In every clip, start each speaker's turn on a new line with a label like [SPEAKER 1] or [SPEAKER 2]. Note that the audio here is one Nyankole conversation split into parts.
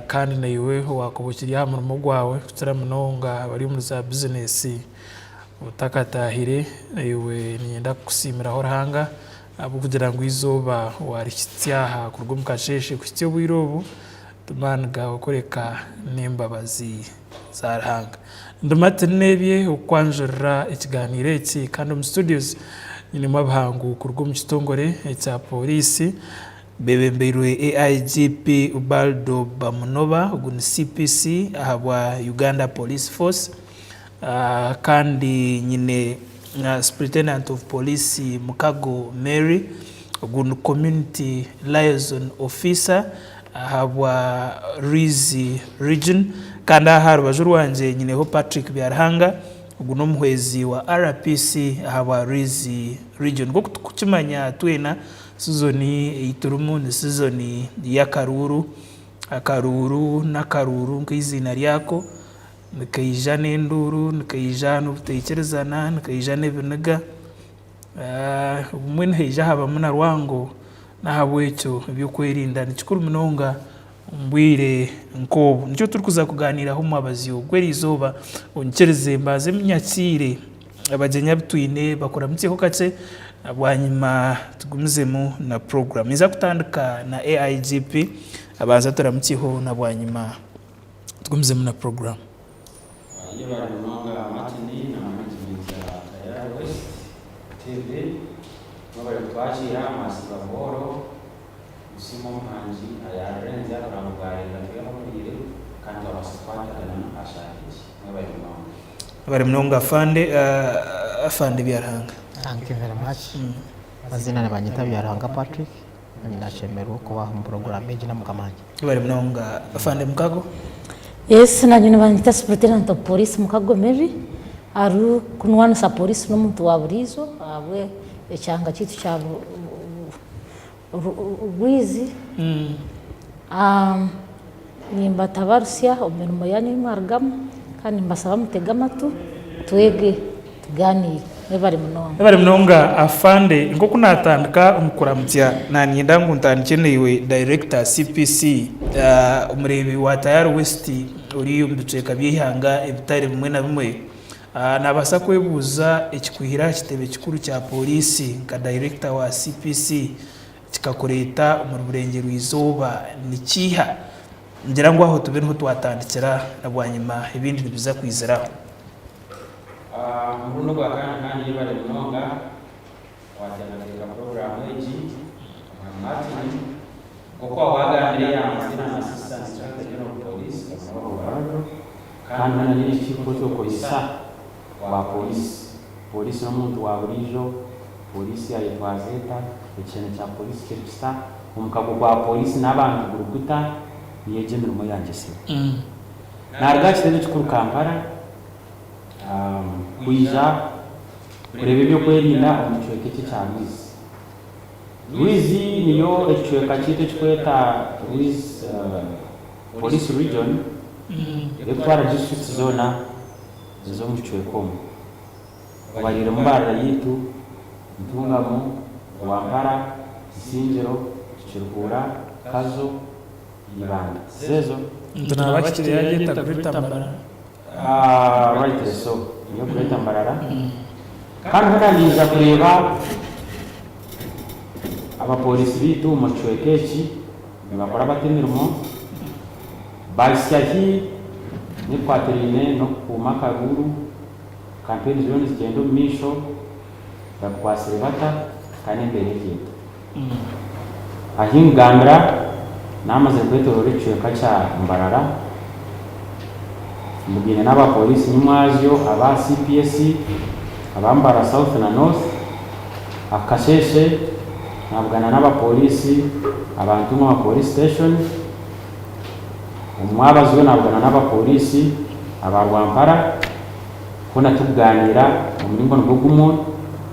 [SPEAKER 1] Kandi naiwe owaakuba okiri aha murimo gwawe kukira munonga abari omuri za bizineesi otakataahire, naiwe niinyenda kukusiimiraho Ruhanga ahabw'okugira ngu eizooba waarihitsya aha kuruga omu kasheeshe kuhitsya obwire obu, ti maani gaawe kureka n'embabazi za Ruhanga. Ndi Martin Nebye okukwanjurira ekigaaniiro eki kandi omu studios nyinemu abahangu kuruga omu kitongore ekya pooriisi. Beebembeirwe AIGP Ubaldo Bamunoba, ogu ni CPC ahabwa Uganda Police Force kandi nyine Superintendent of Police Mukago Mary, ogu ni Community Liaison Officer ahabwa Rwizi Region kandi aha aha rubaju rwangye nyineho Patrick Byaruhanga, ogu n'omuhwezi wa RPC ahabwa Rwizi Region. Nk'oku turikukimanya twena, Sizoni ei turimu ni sizoni y'akaruuru. Akaruuru n'akaruuru nk'eiziina ryako, nikaija n'enduuru, nikaija n'obutaikirizana, nikaija n'ebiniga, obumwe nihaija habamu na rwango. N'ahabw'ekyo eby'okwerinda ni kikuru munonga omu bwire nk'obu. Nikyo turikuza kugaaniiraho omu mwabazyo gw'eriizooba. Onyikirize mbanze nyakiire abagyenyi abu twine bakuramutsyeho kakye bwanyima tugumizemu na puroguraamu. Ninza kutandika na AIGP abanze aturamutsyeho na bwanyima tugumizemu na puroguraamu.
[SPEAKER 2] Yebare munonga Martin na management ya Tayari West TV mwebare kutwakiira mwasiiba buhooro. Nsiima Omuhangi ayaarurenzya kuraba ngu bwarenga turi abahuriire kandi twabaasa kukwatagana aha shaaha egi. Mwebare munonga.
[SPEAKER 1] Mwebare munonga Afande. Afande Byaruhanga.
[SPEAKER 3] Thank you very much. Amazina nibanyeta Byaruhanga Patrick kandi nashemererwa okuba aha omu program egi na mukama wangye.
[SPEAKER 1] Mwebare munonga Afande Mukago.
[SPEAKER 4] Yes nanye nibanyeta Superintendent of Police Mukago Mary arikunwanisa police nomuntu wa buriijo ahabwe ekyanga kyeitu kya Rwizi, Nimbatabarusya omu mirimo yaanyu ei mwarugamu kandi nimbasaba mutege amatu twege tugaaniire. Mwebare munonga.
[SPEAKER 1] Mwebare munonga Afande. Nk'oku naatandika omu kuramutsya naanyenda ngu ntandikye naiwe Director CPC, omureebi wa Tayari West ori omu bicweka by'eihanga ebitari bimwe na bimwe. Naabaasa kwebuuza ekikwihire aha kitebe kikuru kya pooriisi nka dayirekita wa CPC kikakureeta omuri Burengyerwa-izooba nikiiha? Ningira ngu aho tube niho twatandikira na bwanyima ebindi nibiza kwiziraho.
[SPEAKER 2] Omurundi ogwa kaana kandi yebare munonga wateekateeka puroguraamu egi Omwami Martin. Nk'oku waagambire yaamazire na Assistant Inspector General of Police Omar Obardo kandi hoona nyine ekirikukwetwa okoyisa wa pooriisi. Pooriisi n'omuntu wa buriijo, pooriisi yaayetwaza eta, ekishani kya pooriisi kiri kita, omukago gwa pooriisi n'abantu guri guta, niyo egyo emirimo yangye sebo. Naaruga aha kitebe kikuru Kampala kwija kureeba eby'okwerinda omu kicweka eki ekya Rwizi. Rwizi niyo ekicweka kyaitu ekikweta Rwizi Police Region erikutwara districts zoona ez'omu kicweka omu. Obariiremu Mbarara yaitu, Ntungamo, Rwampara, Isingiro, Kiruhura, Kazo, Ibanda. Zezo.
[SPEAKER 1] Nti naaba akikire yagyeta Greater Mbarara.
[SPEAKER 2] Rightly so, niyo Greater Mbarara. Kandi hoona ninza kureeba abapooriisi baitu omu kicweka eki nibakora bata emirimo, baahitsya hi n'ebikwatiraine n'okukuuma akaruuru, kampeyini ziriyo nizigyenda omu maisho, babikwatsire bata kandi embeera eri eta. Ahi nkugambira naamazire kwetoroora ekicweka kya Mbarara, mbugaine n'abapooriisi nyimwazyo aba CPS, aba Mbarara South na North. Aha kasheeshe naabugana n'abapooriisi aba Ntungamo Police Station. Omu mwabazyo naabugana n'abapooriisi aba Rwampara hoona turikugaaniira omuringo nigwo gumwe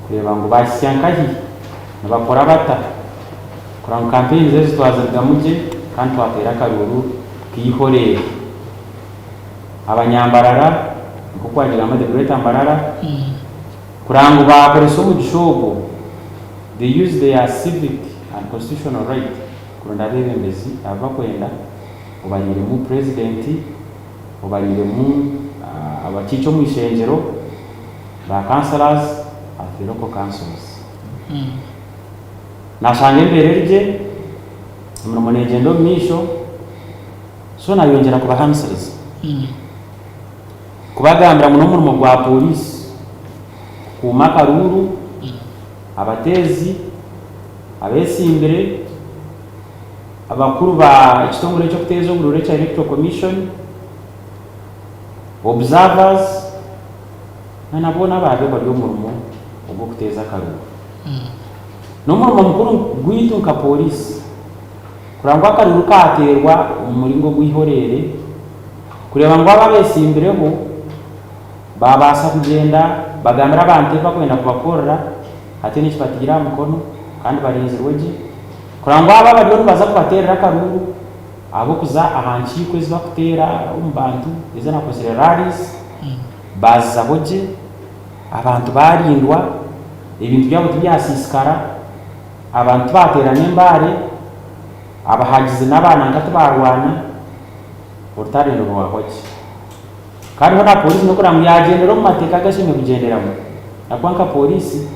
[SPEAKER 2] kureeba ngu baahitsya nkahi. Nibakora bata kureba ngu kampeyini ezi twazirugamu gye kandi twateera akaruuru k'eihoreere? Abanyambarara nk'oku waagigamba the greater Mbarara kureba ngu baakoresa omugisha ogwo, they use their civic and constitutional right. kuronda abeebembezi abu bakwenda obariiremu purezidenti, obariiremu abakiiki omu ishengyero, ba councillors at the local councils. Nashanga embeera eri gye, emirimo neegyenda omu maisho, so nayongyera kubahamisiriza. Kubagambira ngu n'omurimo gwa pooriisi kukuuma akaruuru, abateezi, abeesimbire, abakuru ba ekitongore eky'okuteeza oburuuru ekya Electoral Commission, observers na na boona abaabe bari omu murimo ogw'okuteeza akaruuru. N'omurimo mukuru gwaitu nka pooriisi kureba ngu akaruuru kaateerwa omu muringo ogw'ihoreere, kureeba ngu abo abeetsimbireho baabaasa kugyenda bagambire abantu ebi barikwenda kubakorera hataine eki bataire aha mukono kandi barinzirwe gye, kureba ngu abo abariyo nibaza kubateerera akaruuru ahabw'okuza aha nkiiko ezi barikuteera omu bantu ezi nakozire rallies baazizaho gye, abantu baarindwa, ebintu byabo tibyasiisikara, abantu tibaateerana embaare, abahagizi n'abananka tibaarwana. Orutaro nirurwahwa ki? Kandi hoona pooriisi n'okureba ngu yaagyendera omu mateeka agu ashemereire kugyenderamu. Ahakuba nka pooriisi,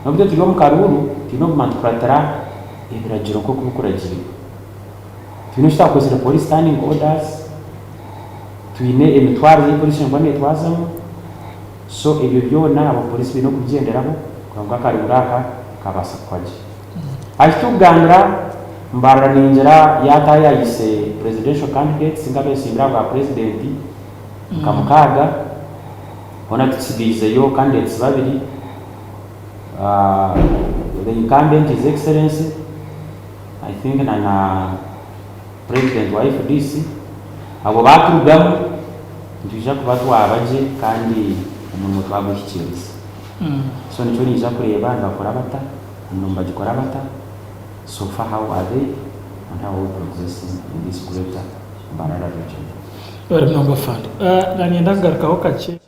[SPEAKER 2] n'obu itwe turi omu karuuru, twine okuguma nitukuratira ebiragiro nk'oku bikuragiirwe. Twine eki twakozire Police Standing Orders, twine emitwarize ei pooriisi eshemereire kuba neetwazamu. So ebyo byona abapooriisi baine okubigyenderaho kureba ngu akaruuru aka kabaasa kuhwa gye. Aha eki turikugambira Mbarara ningira yaataayaayise presidential candidates nk'abeesimbire aha bwa purezidenti nka mukaaga, hoona tutsigaizeyo candidates babiri, the incumbent his excellency I think na na president wa FDC, abo baaturugamu nitwija kuba twaba gye kandi omurimo twaguhikiiriza. So nikyo niija kureeba nibakora bata, emirimo nibagikora bata. So far how are they and how are we progressing in this greater Mbarara region?
[SPEAKER 1] Webale munonga Afande. Nanye kugarukaho kakye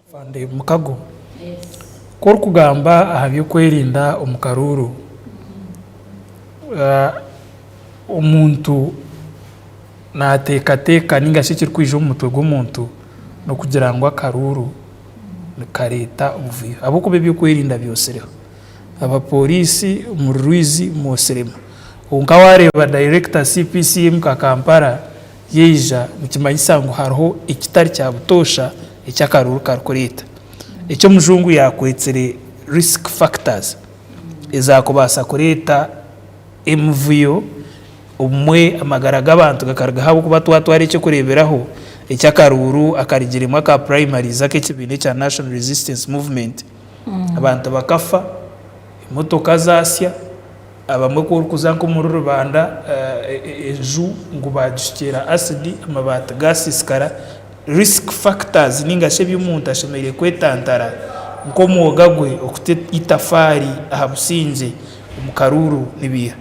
[SPEAKER 1] Afande Mukago. Ku orikugamba aha by'okwerinda omu karuuru, omuntu naateekateeka ninga shi ekirikwija omu mutwe gw'omuntu n'okugira ngu akaruuru nikareeta obuvuyo ahabw'okuba eby'okwerinda byotsireho. Abapooriisi omuri Rwizi mwotsiremu. Kwonka waareeba dayirekita CPCM ka Kampala yaija nikimanyisa ngu hariho ekitari kya butoosha eki akaruuru karikureeta. Eki omujungu yaakwetsire risk factors ezaakubaasa kureeta emivuyo obumwe amagara g'abantu gakarugaho ahabw'okuba twatwara eky'okureeberaho eky'akaruuru akarugiremu aka primaries ak'ekibiina ekya National Resistance Movement. Abantu bakafa, emotoka zaasya, abamwe ku orikuza nk'omuri Rubanda enju ngu baagishukyera asidi amabaati gaasiisikara. Risk factors nainga shi ebi omuntu ashemereire kwetantara nk'omwoga gwe okuta itafaari aha busingye omu karuuru nibiiha?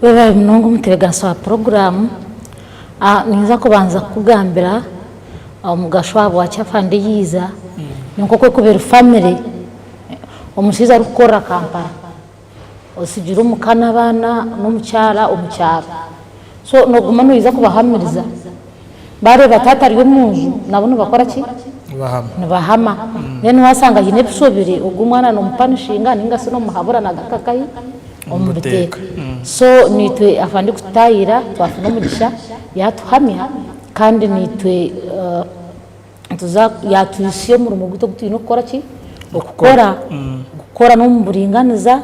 [SPEAKER 4] Webare munonga omutebeekanisa wa puroguraamu. Ninza kubanza kukugambira omugasho ahabwaki afande yaiza. Ni nk'oku erikuba eri famire, omushaija arikukorera Kampala, otsigire omuka n'abaana n'omukyara omu kyaro. So nooguma noija kubahamiriza. Baareeba taata ari omu nju nabo nibakora ki? Nibahama. Then waashanga haine ebishobire, ogwo omwana noomupanishinga nainga shi noomuhabura naagaruka nkahi? Omu buteeka. So naitwe afande kututaayira twafuna omugisha yaatuhamya kandi naitwe nituza yaatuhitsya omurimo gwaitu ogu twine kukora ki? Okukora. Kukora n'omu buringaniza,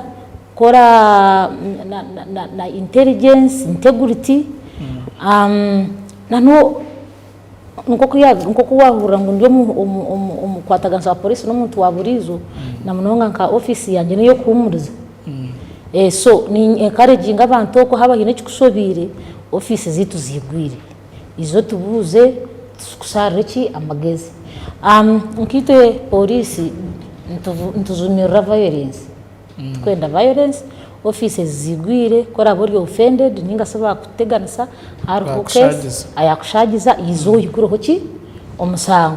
[SPEAKER 4] kukora na intelligence, integrity, nk'oku waahurira ngu ndi omukwataganisa wa pooriisi n'omuntu wa buriijo, na munonga nka ofiisi yangye n'ey'okuhuumuriza. So ni encouraginga abantu okwo haaba haine ekikushobeire, ofiisi zaitu ziigwire. Ija otubuuze tukusharire ki? Amagezi. Nkaitwe pooriisi nitujumirira violence. Titukwenda violence, ofiisi ezi ziigwire ku oraabe ori offended ninga shi baakuteganisa hariho case yaakushaagiza ija oyigureho ki? Omushango.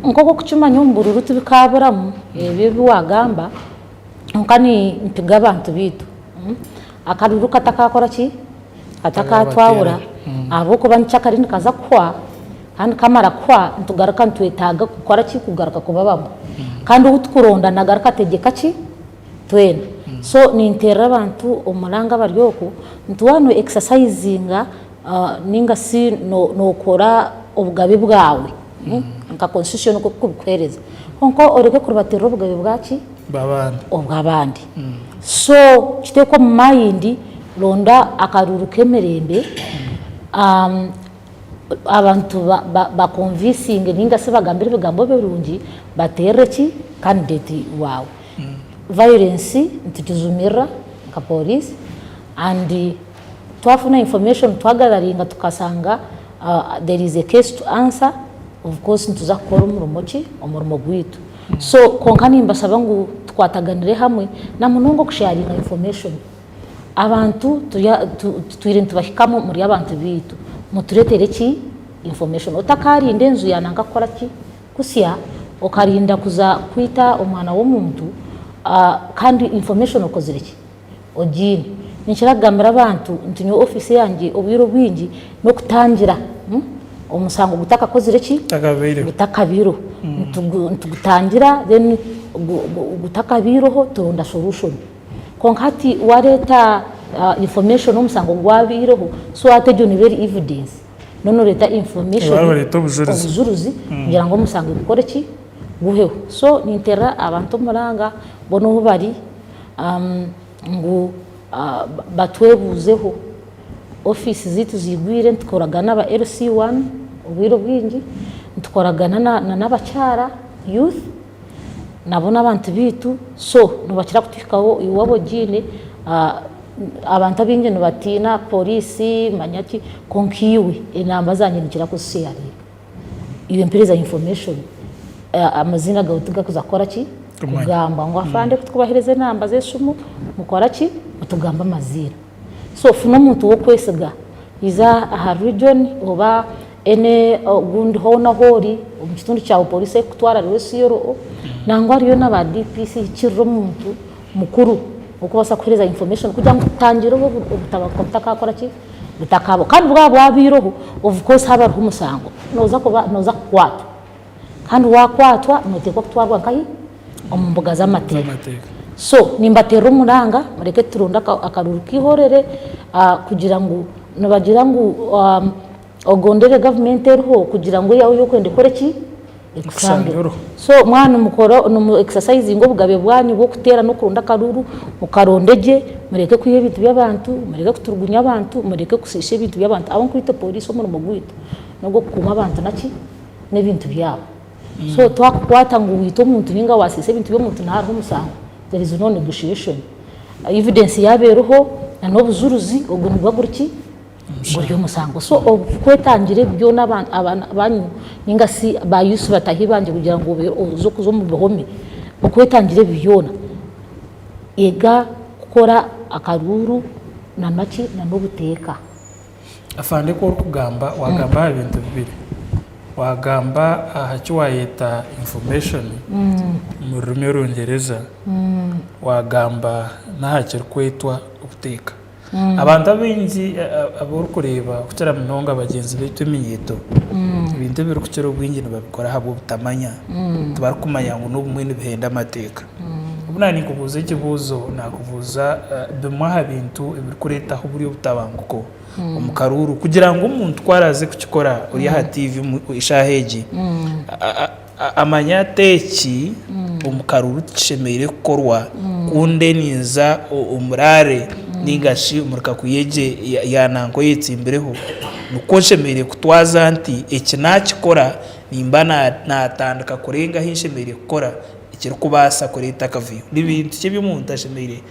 [SPEAKER 4] Nk'oku orikukimanya omu buruuru tibikaaburamu ebyo ebi waagamba kwonka nimpiga abantu baitu. Akaruru katakakora ki? Katakatwahura ahabw'okuba nikyo akari nikaza kuhwa kandi kamara kuhwa nitugaruka nitwetaaga kukora ki? Kugaruka kuba bamwe. Kandi ou tukuronda nagaruka ategyeka ki? Twena. So ninteerera abantu omuranga abari okwo nti waaba no exercisinga ninga shi nookora obugabe bwawe nka constitution oku erikubukuheereza kwonka oreke kuribatirira obugabe bwaki? Obw'abandi. So kiteeke omu mind, ronda akaruuru k'emirembe, abantu bakonvinsinge ninga shi bagambire ebigambo birungi bateerere ki? Candidate waawe. Violence nitugijumirira nka police and twafuna information twagatheringa tukashanga there is a case to answer, of course nituza kukora omurimo ki? Omurimo gwaitu. So kwonka nimbashaba ngu tukwataganire hamwe na munonga okusharinga information. Abantu tutwire nitubahikamu muri abantu baitu, muturetere ki? Information. Otakarinda enju ya nanka kukora ki? Kusya, okarinda kuza kwita omwana w'omuntu kandi information okozire ki? Ogiine. Ninkira kugambira abantu nti nyowe ofiisi yangye obwire obwingi n'okutangira omusango gutakakozire ki? Gutakabaireho. Nitugutangira then gutakabaireho turonda solution. Kwonka hati wareeta information omusango gwabaireho so hati egyo neeba eri evidence. Noona oreeta information, obujurizi kugira ngu omusango gukore ki? Guhweho. So ninteerera abantu omuranga boona ahu bari ngu batwebuuzeho. Ofiisi zaitu ziigwire nitukoragana n'aba LC one obwire obwingi, nitukoragana na n'abakyara youth nabo n'abantu baitu so nibakira kutuhikaho iwe waaba ogiine abantu abaingi nibatiina pooriisi manya ki kwonka iwe enamba zangye ninkira kuzisheyaringa. Iwe mpereza information amaziina gaawe tigarikuza kukora ki? Kugambwa ngu afande ku turikubaheereza enamba z'esimu mukora ki? Mutugamba amaziina. So funa omuntu w'okwesiga iza aha region oba any ogundi hoona ahu ori omu kitundu kyawe poliisi ekukutwara hariyo CRO nangwa hariyo naba DPC hikirira omuntu mukuru orikubaasa kukuheereza information kugira ngu tutangireho obutabanguko butakakora ki? Butakabaho. Kandi bwaba bwabaireho of course haaba hariho omusango nooza kuba nooza kukwatwa kandi waakwatwa nooteekwa kutwarwa nkahi? Omu mbuga z'amateeka. So nimbateerera omuranga mureke turonde akaruuru k'eihorere kugira ngu nibagira ngu ogondere gavumenti eriho kugira ngu eyawe ei orikwenda ekore ki? Ekusangeho. So mwaba nimukora nimu exercisinga obugabe bwanyu bw'okuteera n'okuronda akaruuru, mukaronde gye, mureke kwiba ebintu by'abantu, mureke kuturugunya abantu, mureke kusiisha ebintu by'abantu ahabw'okuba itwe pooriisi omurimo gwaitu n'ogw'okukuuma abantu naki? N'ebintu byabo. So twakukwata ngu waita omuntu ninga wasiisa ebintu by'omuntu nihariho omusango, there is no negotiation. Evidence yaaba eriho na n'obujurizi ogwo niguba guri ki? Guri omusango. So okwetangira ebi byona abaana banyu ninga shi ba youth batahi bangye kugira ngu oze kuza omu bihome, okwetangira ebi byona, yega kukora akaruuru na naki na n'obuteeka.
[SPEAKER 1] Afande ku orikugamba wagamba aha bintu bibiri, wagamba aha ki wayeta information omu rurimi orungyereza, wagamba n'aha kirikwetwa obuteeka. Abantu abaingi abu orikureeba kukira munonga bagyenzi baitu eminyeeto, ebintu ebirikukira obwingi nibabikora ahabw'obutamanya, tibarikumanya ngu n'obumwe nibihenda amateeka. Obu naaba ninkubuuza ekibuuzo, naakubuuza bimwe aha bintu ebirikureetaho buriya obutabanguko omu karuuru kugira ngu omuntu ku araaze kukikora ori aha tiivi eshaaha egi amanye ati eki omu karuuru tikishemereire kukorwa ku nde ninza omuraare ninga shi omuri kakuyegye ya nanka oyetsimbireho nikwo nshemereire kutwaza nti eki naakikora nimba naatandika kurenga ahu nshemereire kukora. Ekirikubaasa kureeta akavuyo. Ni bintu ki ebi omuntu ashemereire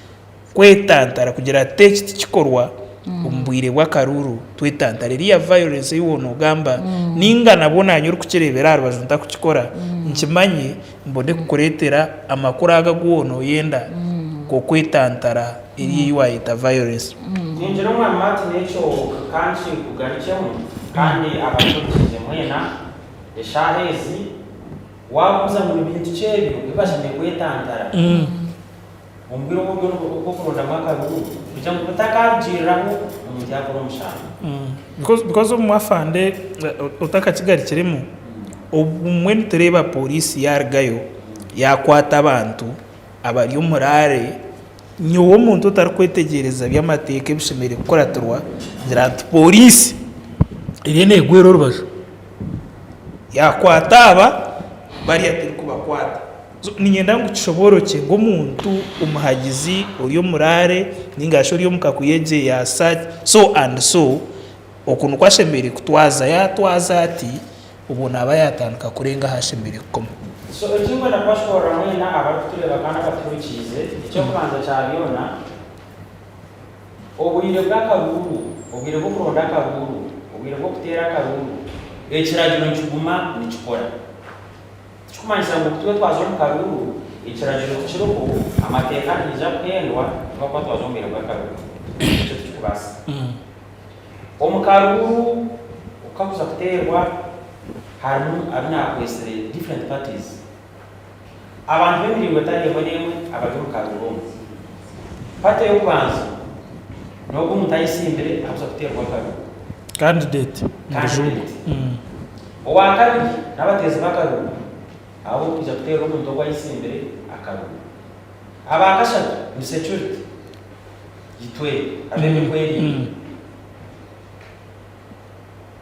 [SPEAKER 1] kwetantara kugira ati eki tikikorwa omu bwire bw'akaruuru twetantare eriya violence ei waaba noogamba nainga nabwo naanye orikukireebera aha rubaju ntakukikora nkimanye mbone kukureetera amakuru ago agu waaba nooyenda kwetantara eriya ei waayeta violence.
[SPEAKER 2] Ningira Omwami Martin ekyo ka nkikugarukyemu kandi abampurikiize mwena eshaaha ezi. Waabuuza ngu ni bintu ki ebyo ebi bashemereire kwetantara omu bwire obu obw'okurondamu akaruuru? Kugira ngu butakarugiiriraho omuntu yaakora omushango.
[SPEAKER 1] Because obumwe afande otakakigarukiremu, obumwe nitureeba pooriisi yaarugayo yaakwata abantu abari omu rally, nyowe omuntu otarikwetegyereza by'amateeka ebishemereire kukuratirwa, ngira nti pooriisi eriyo neegwera orubaju, yaakwata aba, bariya terikubakwata. So niinyenda ngu kishoboorokye ngu omuntu omuhagizi ori omu rally ninga shi ori omu kakuyegye ya so and so, oku nikwo ashemereire kutwaza, yaatwaza ati, obwo naaba yaatandika kurenga ahu ashemereire kukoma.
[SPEAKER 2] So eki ndikwenda kubashoboorora mwena abarikutureeba kandi abatuhurikiize, eky'okubanza kya byona, obwire bw'akaruuru, obwire bw'okuronda akaruuru, obwire bw'okuteera akaruuru, ekiragiro nikiguma nikikora. Tikikumanyisa ngu ku twaza omu karuuru, ekiragiro tikiriho, amateeka nigaija kuhendwa ahabw'okuba twaza omu bwire bw'akaruuru. Ekyo tikikubaasika. Omu karuuru okakuza kuteerwa harimu abu naakwetsire different parties, abantu b'emiringo etari emwe n'emwe abari omu karuuru omwo. Party ey'okubanza n'ogu omuntu ayesimbire arikuza kuteerwa akaruuru.
[SPEAKER 1] Candidate mu Rujungu.
[SPEAKER 2] Candidate. Owa kabiri n'abateezi b'akaruuru ahabw'okwija kuteerera omuntu ogu ayetsimbire akaruuru. Aba kashatu ni security, itwe ab'ebyokwerinda.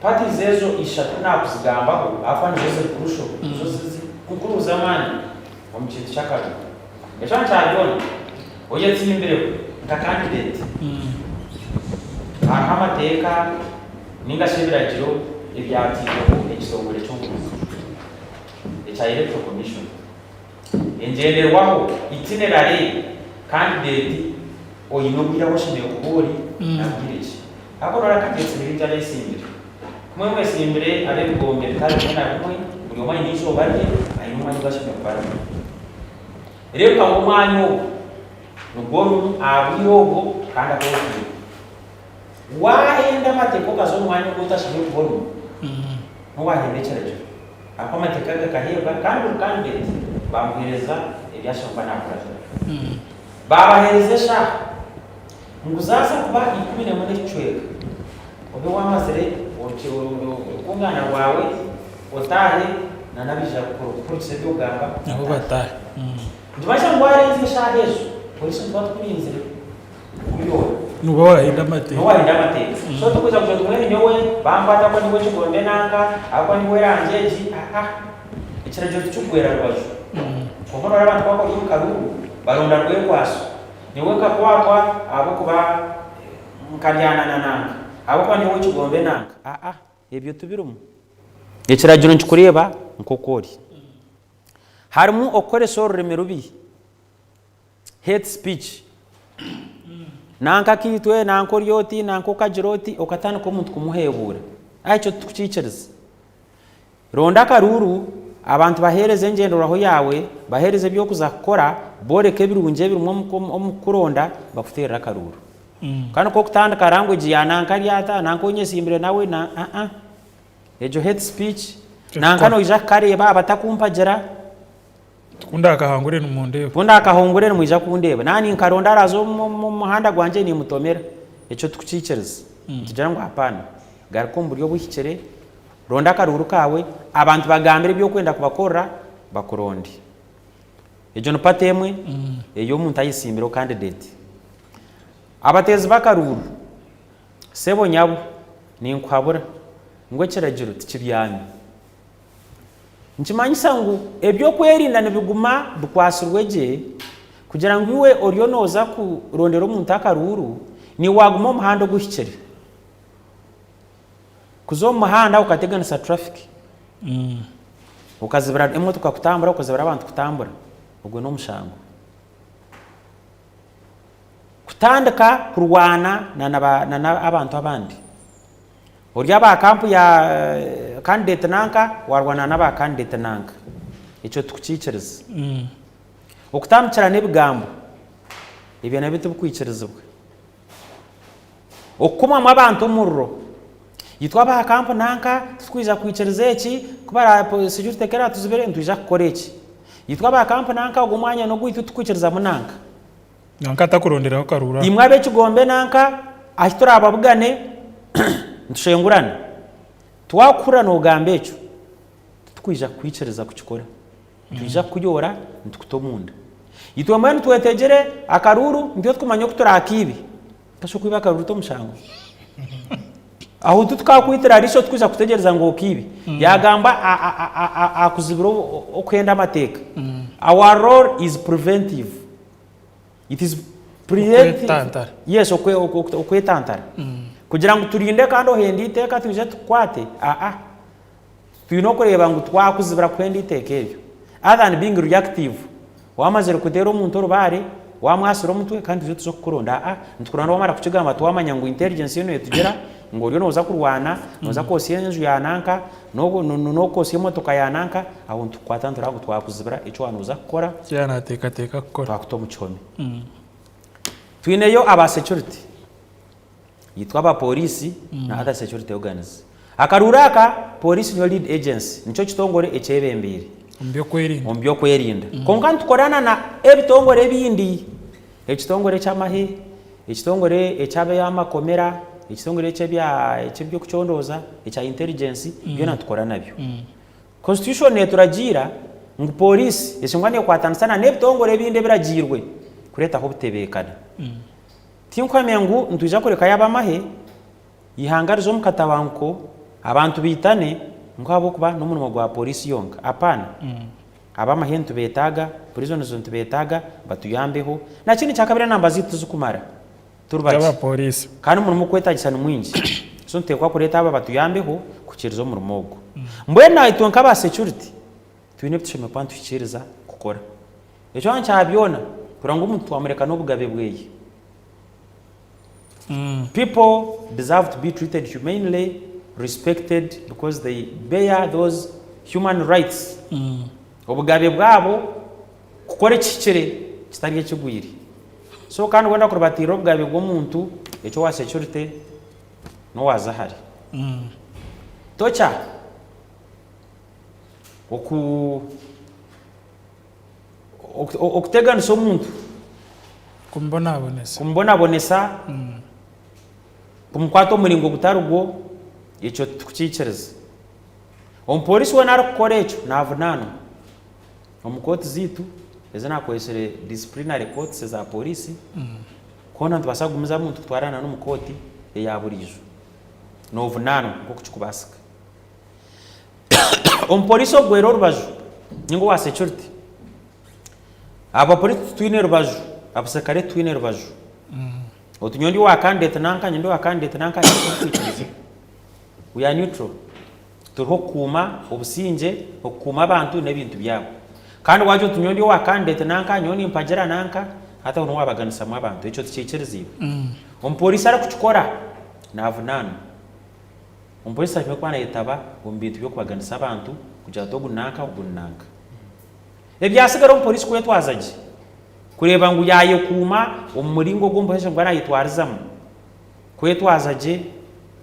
[SPEAKER 2] Parties ezo ishatu ku naakuzigambaho ahakuba nizo ziri crucial, nizo ziri nkuru z'amaani omu kintu ky'akaruuru. Ekyo kya byona, oyetsimbireho nka candidate, hariho amateeka ninga shi ebiragiro ebyatairweho ekitongore ky'oburuzi ekya Electoral Commission. Engyenderwaho, itinerary, candidate oine obwire ahu oshemereire kuba ori na bwire ki. Ahakuba noreeba candidates ni baingi abetsimbire. Kumwe mwetsimbire ab'ebigombe bitari bimwe na bimwe, buri omwe aine eizooba rye, aine omwanya ogu ashemereire kuba arimu. Reebeka ngu omwanya ogwo nigwo orimu aha bwire obwo kandi ahu otwire. Waahenda amateeka okaza omu mwanya ogu otashemereire kuba orimu, n'owaahenda ekiragiro. Ahakuba amateeka gakaheebwa kandi buri candidate baamuheereza ebi ashemereire kuba naakuratira. Baabaheereza eshaaha ngu zaaza kuba 11 n'ekicweka obe waamazire orukungaana rwawe otaahe na n'abaija kuhurikiza ebi orikugamba
[SPEAKER 1] Nabo
[SPEAKER 2] bataahe.
[SPEAKER 1] bataahe.
[SPEAKER 2] Nikimanyisa ngu waarenzya eshaaha ezo, poriisi nituba tukurinzire. Kuyoora.
[SPEAKER 1] Nooba waahenda amateeka.
[SPEAKER 2] Nooba waahenda amateeka. So tokwija kugira oti mbwenu nyowe bankwata ahakuba ndi ow'ekigombe nanka, ahakuba ndi ow'erangi egi, aa. Ekiragiro tikikugwera rubaju. Kwonka noreeba abantu ku barikuruga omu karuuru, baronda rwekwaso. Nyowe nkakwatwa ahabw'okuba nkabyana na nanka, ahabw'okuba ndi ow'ekigombe nanka, aa. Ebyo tibirimu. Ekiragiro nikikureeba nk'oku ori. Harimu okukoresa orurimi rubi. Hate speech. Nanka akaitwe, nanka ori oti, nanka okagira oti, okatandika omuntu kumuhebuura. Aah ekyo titukukiikiriza. Ronda akaruuru, abantu baheereze engyenderwaho yaawe, baheereze ebi orikuza kukora, booreke ebirungi ebirimu omu kukuronda, bakuteerere akaruuru. Kandi ku orikutandika language ya nanka ari ata, nanka ou nyesimbire nawe, na aa, egyo hate speech, nanka noija kukareeba abatakumpagira.
[SPEAKER 1] Ku ndaakahangure nimundeeba.
[SPEAKER 2] Ku ndaakahungure nimwija kundeeba. Naaba ninkaronda araaze omu muhanda gwangye niimutomera. Ekyo tikukiikiriza. Nitugira ngu hapaana. Garuka omu buryo obuhikire, ronda akaruuru kaawe, abantu bagambire ebi orikwenda kubakorera, bakuronde. Egyo ni part emwe ey'omuntu ayesimbireho candidate. Abateezi b'akaruuru, sebo nyabo, ninkuhabura ngu ekiragiro tikibyami. Nikimanyisa ngu eby'okwerinda nibiguma bikwatsirwe gye kugira ngu iwe oriyo nooza kurondera omuntu akaruuru, naiwe waaguma omu muhanda oguhikire. Kuza omu muhanda okateganisa traffic, okazibira emotoka kutambura, okazibira abantu kutambura, ogwo n'omushango. Kutandika kurwana n'abantu abandi. Ori aba kampu ya candidate nanka warwana naba candidate nanka. Ekyo tikukiikiriza. Okutandikirana ebigambo ebyo nabyo tibikwikirizibwa. Okukumamu abantu omuriro. Itwe aba kampu nanka titwija kwikiriza eki, ku bara security ku eratuzibire nitwija kukora eki. Itwe aba kampu nanka ogu omwanya nogwaitu titukwikirizamu nanka.
[SPEAKER 1] Nanka atakuronderaho karuuru aho.
[SPEAKER 2] Imwe ab'ekigombe nanka ahi turababugane nitushengurana. Twakuhurira nogamba ekyo, titukwija kukwikiriza kukikora. Nitwija kukuyoora nitukuta omunda. Itwe mbwenu twetegyere akaruuru nitwe tukumanya oku turakiibe. Kasha okwiba akaruuru t'omushango? Aho titukakwitira riisho tukwija kutegyereza ngu okiibe. Yagamba akuzibira okuhenda amateeka. Our role is preventive. It is preventive.
[SPEAKER 1] Okwetantara.
[SPEAKER 2] Yes, okwetantara. Kugira ngu turinde kandi ohende eiteeka twije tukukwate, aa. Twine okureeba ngu twakuzibira kuhenda eiteeka eryo. Other than being reactive, wamazire kuteera omuntu orubaare, wamwasira omutwe kandi twije tuze kukuronda. Aa, nitukuronda wamara kukigamba twamanya ngu intelligence yoona etugira ngu oriyo nooza kurwana, nooza kwosya enju ya nanka, n'okwosya emotoka ya nanka, aho nitukukwata nitureba ngu twakuzibira eki waaba nooza kukora.
[SPEAKER 1] Eki yaaba naateekateeka kukora.
[SPEAKER 2] Twakuta omu kihome. Twineyo aba security. Itwe aba pooriisi na other security organs. Akaruuru aka, pooriisi niyo lead agency, nikyo kitongore ekyebembeire
[SPEAKER 1] Omu by'okwerinda.
[SPEAKER 2] omu by'okwerinda. Kwonka nitukorana na ebitongore ebindi, ekitongore eky'amahe, ekitongore eky'ab'amakomera, ekitongore eky'ebya eky'eby'okucondooza, ekya intelligence, byona nitukora nabyo. Constitution neeturagiira ngu pooriisi eshengwa neekwatanisa na n'ebitongore ebindi ebiragiirwe kureetaho obutebeekana. Tinkuhamya ngu nitwija kurekayo ab'amahe, eihanga rize omu katabanguko, abantu baitane ngu ahabw'okuba n'omurimo gwa pooriisi yonka. Apaana. Ab'amahe nitubeetaaga, prisons nitubeetaaga, batuyambeho. Na kindi kyakabiri enamba zaitu tizikumara, turi bakye.
[SPEAKER 1] Z'abapooriisi.
[SPEAKER 2] Kandi omurimo okwetagisa ni mwingi. So nituteekwa kureeta aba batuyambeho kuhikiiriza omurimo ogu. Mbwenu naitwe nk'aba security, twine ebi tushemereire kuba nituhikiiriza kukora. Ekyo kya byona, kureba ngu omuntu twamureka n'obugabe bweye. People deserve to be treated humanely, respected because they bear those human rights. Obugabe bwabo kukora ekihikire kitari ekigwire. So kandi wenda kuribatiirira obugabe bw'omuntu, ekyo owa security n'owaza hare. Torture, oku. Okuteganisa omuntu.
[SPEAKER 1] Kumubonabonesa.
[SPEAKER 2] Kumubonabonesa, kumukwata omu muringo gutari gwo, ekyo titukukiikiriza. Omupooriisi weena arikukora ekyo naavunaanwa omu kooti zaitu ezi naakozesire disciplinary courts eza pooriisi, hoona nitubaasa kugumizamu nitukutwara n'omu kooti eya buriijo, noovunaanwa nk'oku kirikubaasika. Omupoliisi ogwera orubaju ninga owa security, abapoliisi titwine rubaju, abaserikare titwine rubaju. Oti nyowe ndi owa candidate nanka, nyowe ndi owa candidate nanka, titurikwikiriza. We are neutral. Turiho kukuuma obusingye, okukuuma abantu n'ebintu byabo. Kandi wagira oti nyowe ndi owa candidate nanka, nyowe nimpagira nanka, hati aho niho wabaganisamu abantu. Ekyo tikiikiriziibwe. Omupoliisi arikukikora navunaanwa. Omupoliisi ashemereire kuba nayetaba omu bintu by'okubaganisa abantu kugira ati ogu nanka ogu ni nanka. Ebyatsigara omupoliisi kwetwaza gye kureeba ngu yayekuuma omu muringo ogu omupoliisi ashemereire kuba nayetwarizamu, kwetwaza gye,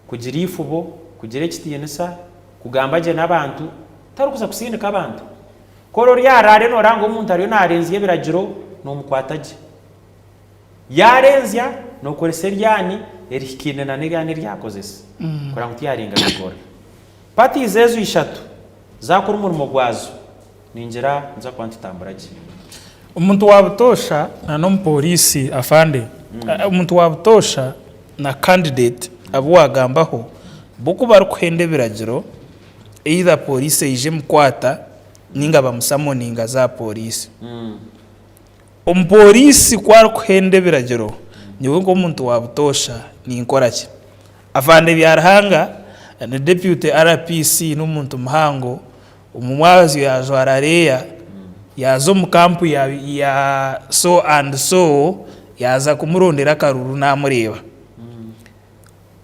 [SPEAKER 2] kugira eifubo, kugira ekitiinisa, kugamba gye n'abantu, tarikuza kusindika abantu. Ku ori ori aha raare noreeba ngu omuntu ariyo narenzya ebiragiro nomukwata gye. Yaarenzya nookoresa eryani erihikaine na n'eryani eri akozesa kureba ngu tiyarenga bigora. Parties ezo ishatu zaakora omurimo gwazo, ningira nituza kuba nitutambura gye.
[SPEAKER 1] Omuntu wa butoosha na n'omupooriisi afande, omuntu wa butoosha na candidate abu waagambaho bo ku barikuhenda ebiragiro either pooriisi eije emukwata ninga bamusamoninga aze aha pooriisi. Omupooriisi ku arikuhenda ebiragiro, nyowe nk'omuntu wa butoosha ninkora ki? Afande Byaruhanga ni deputy RPC n'omuntu muhango, omu mwabazyo yaajwara reeya yaaza omu kampu ya so and so yaaza kumurondera akaruru naamureeba.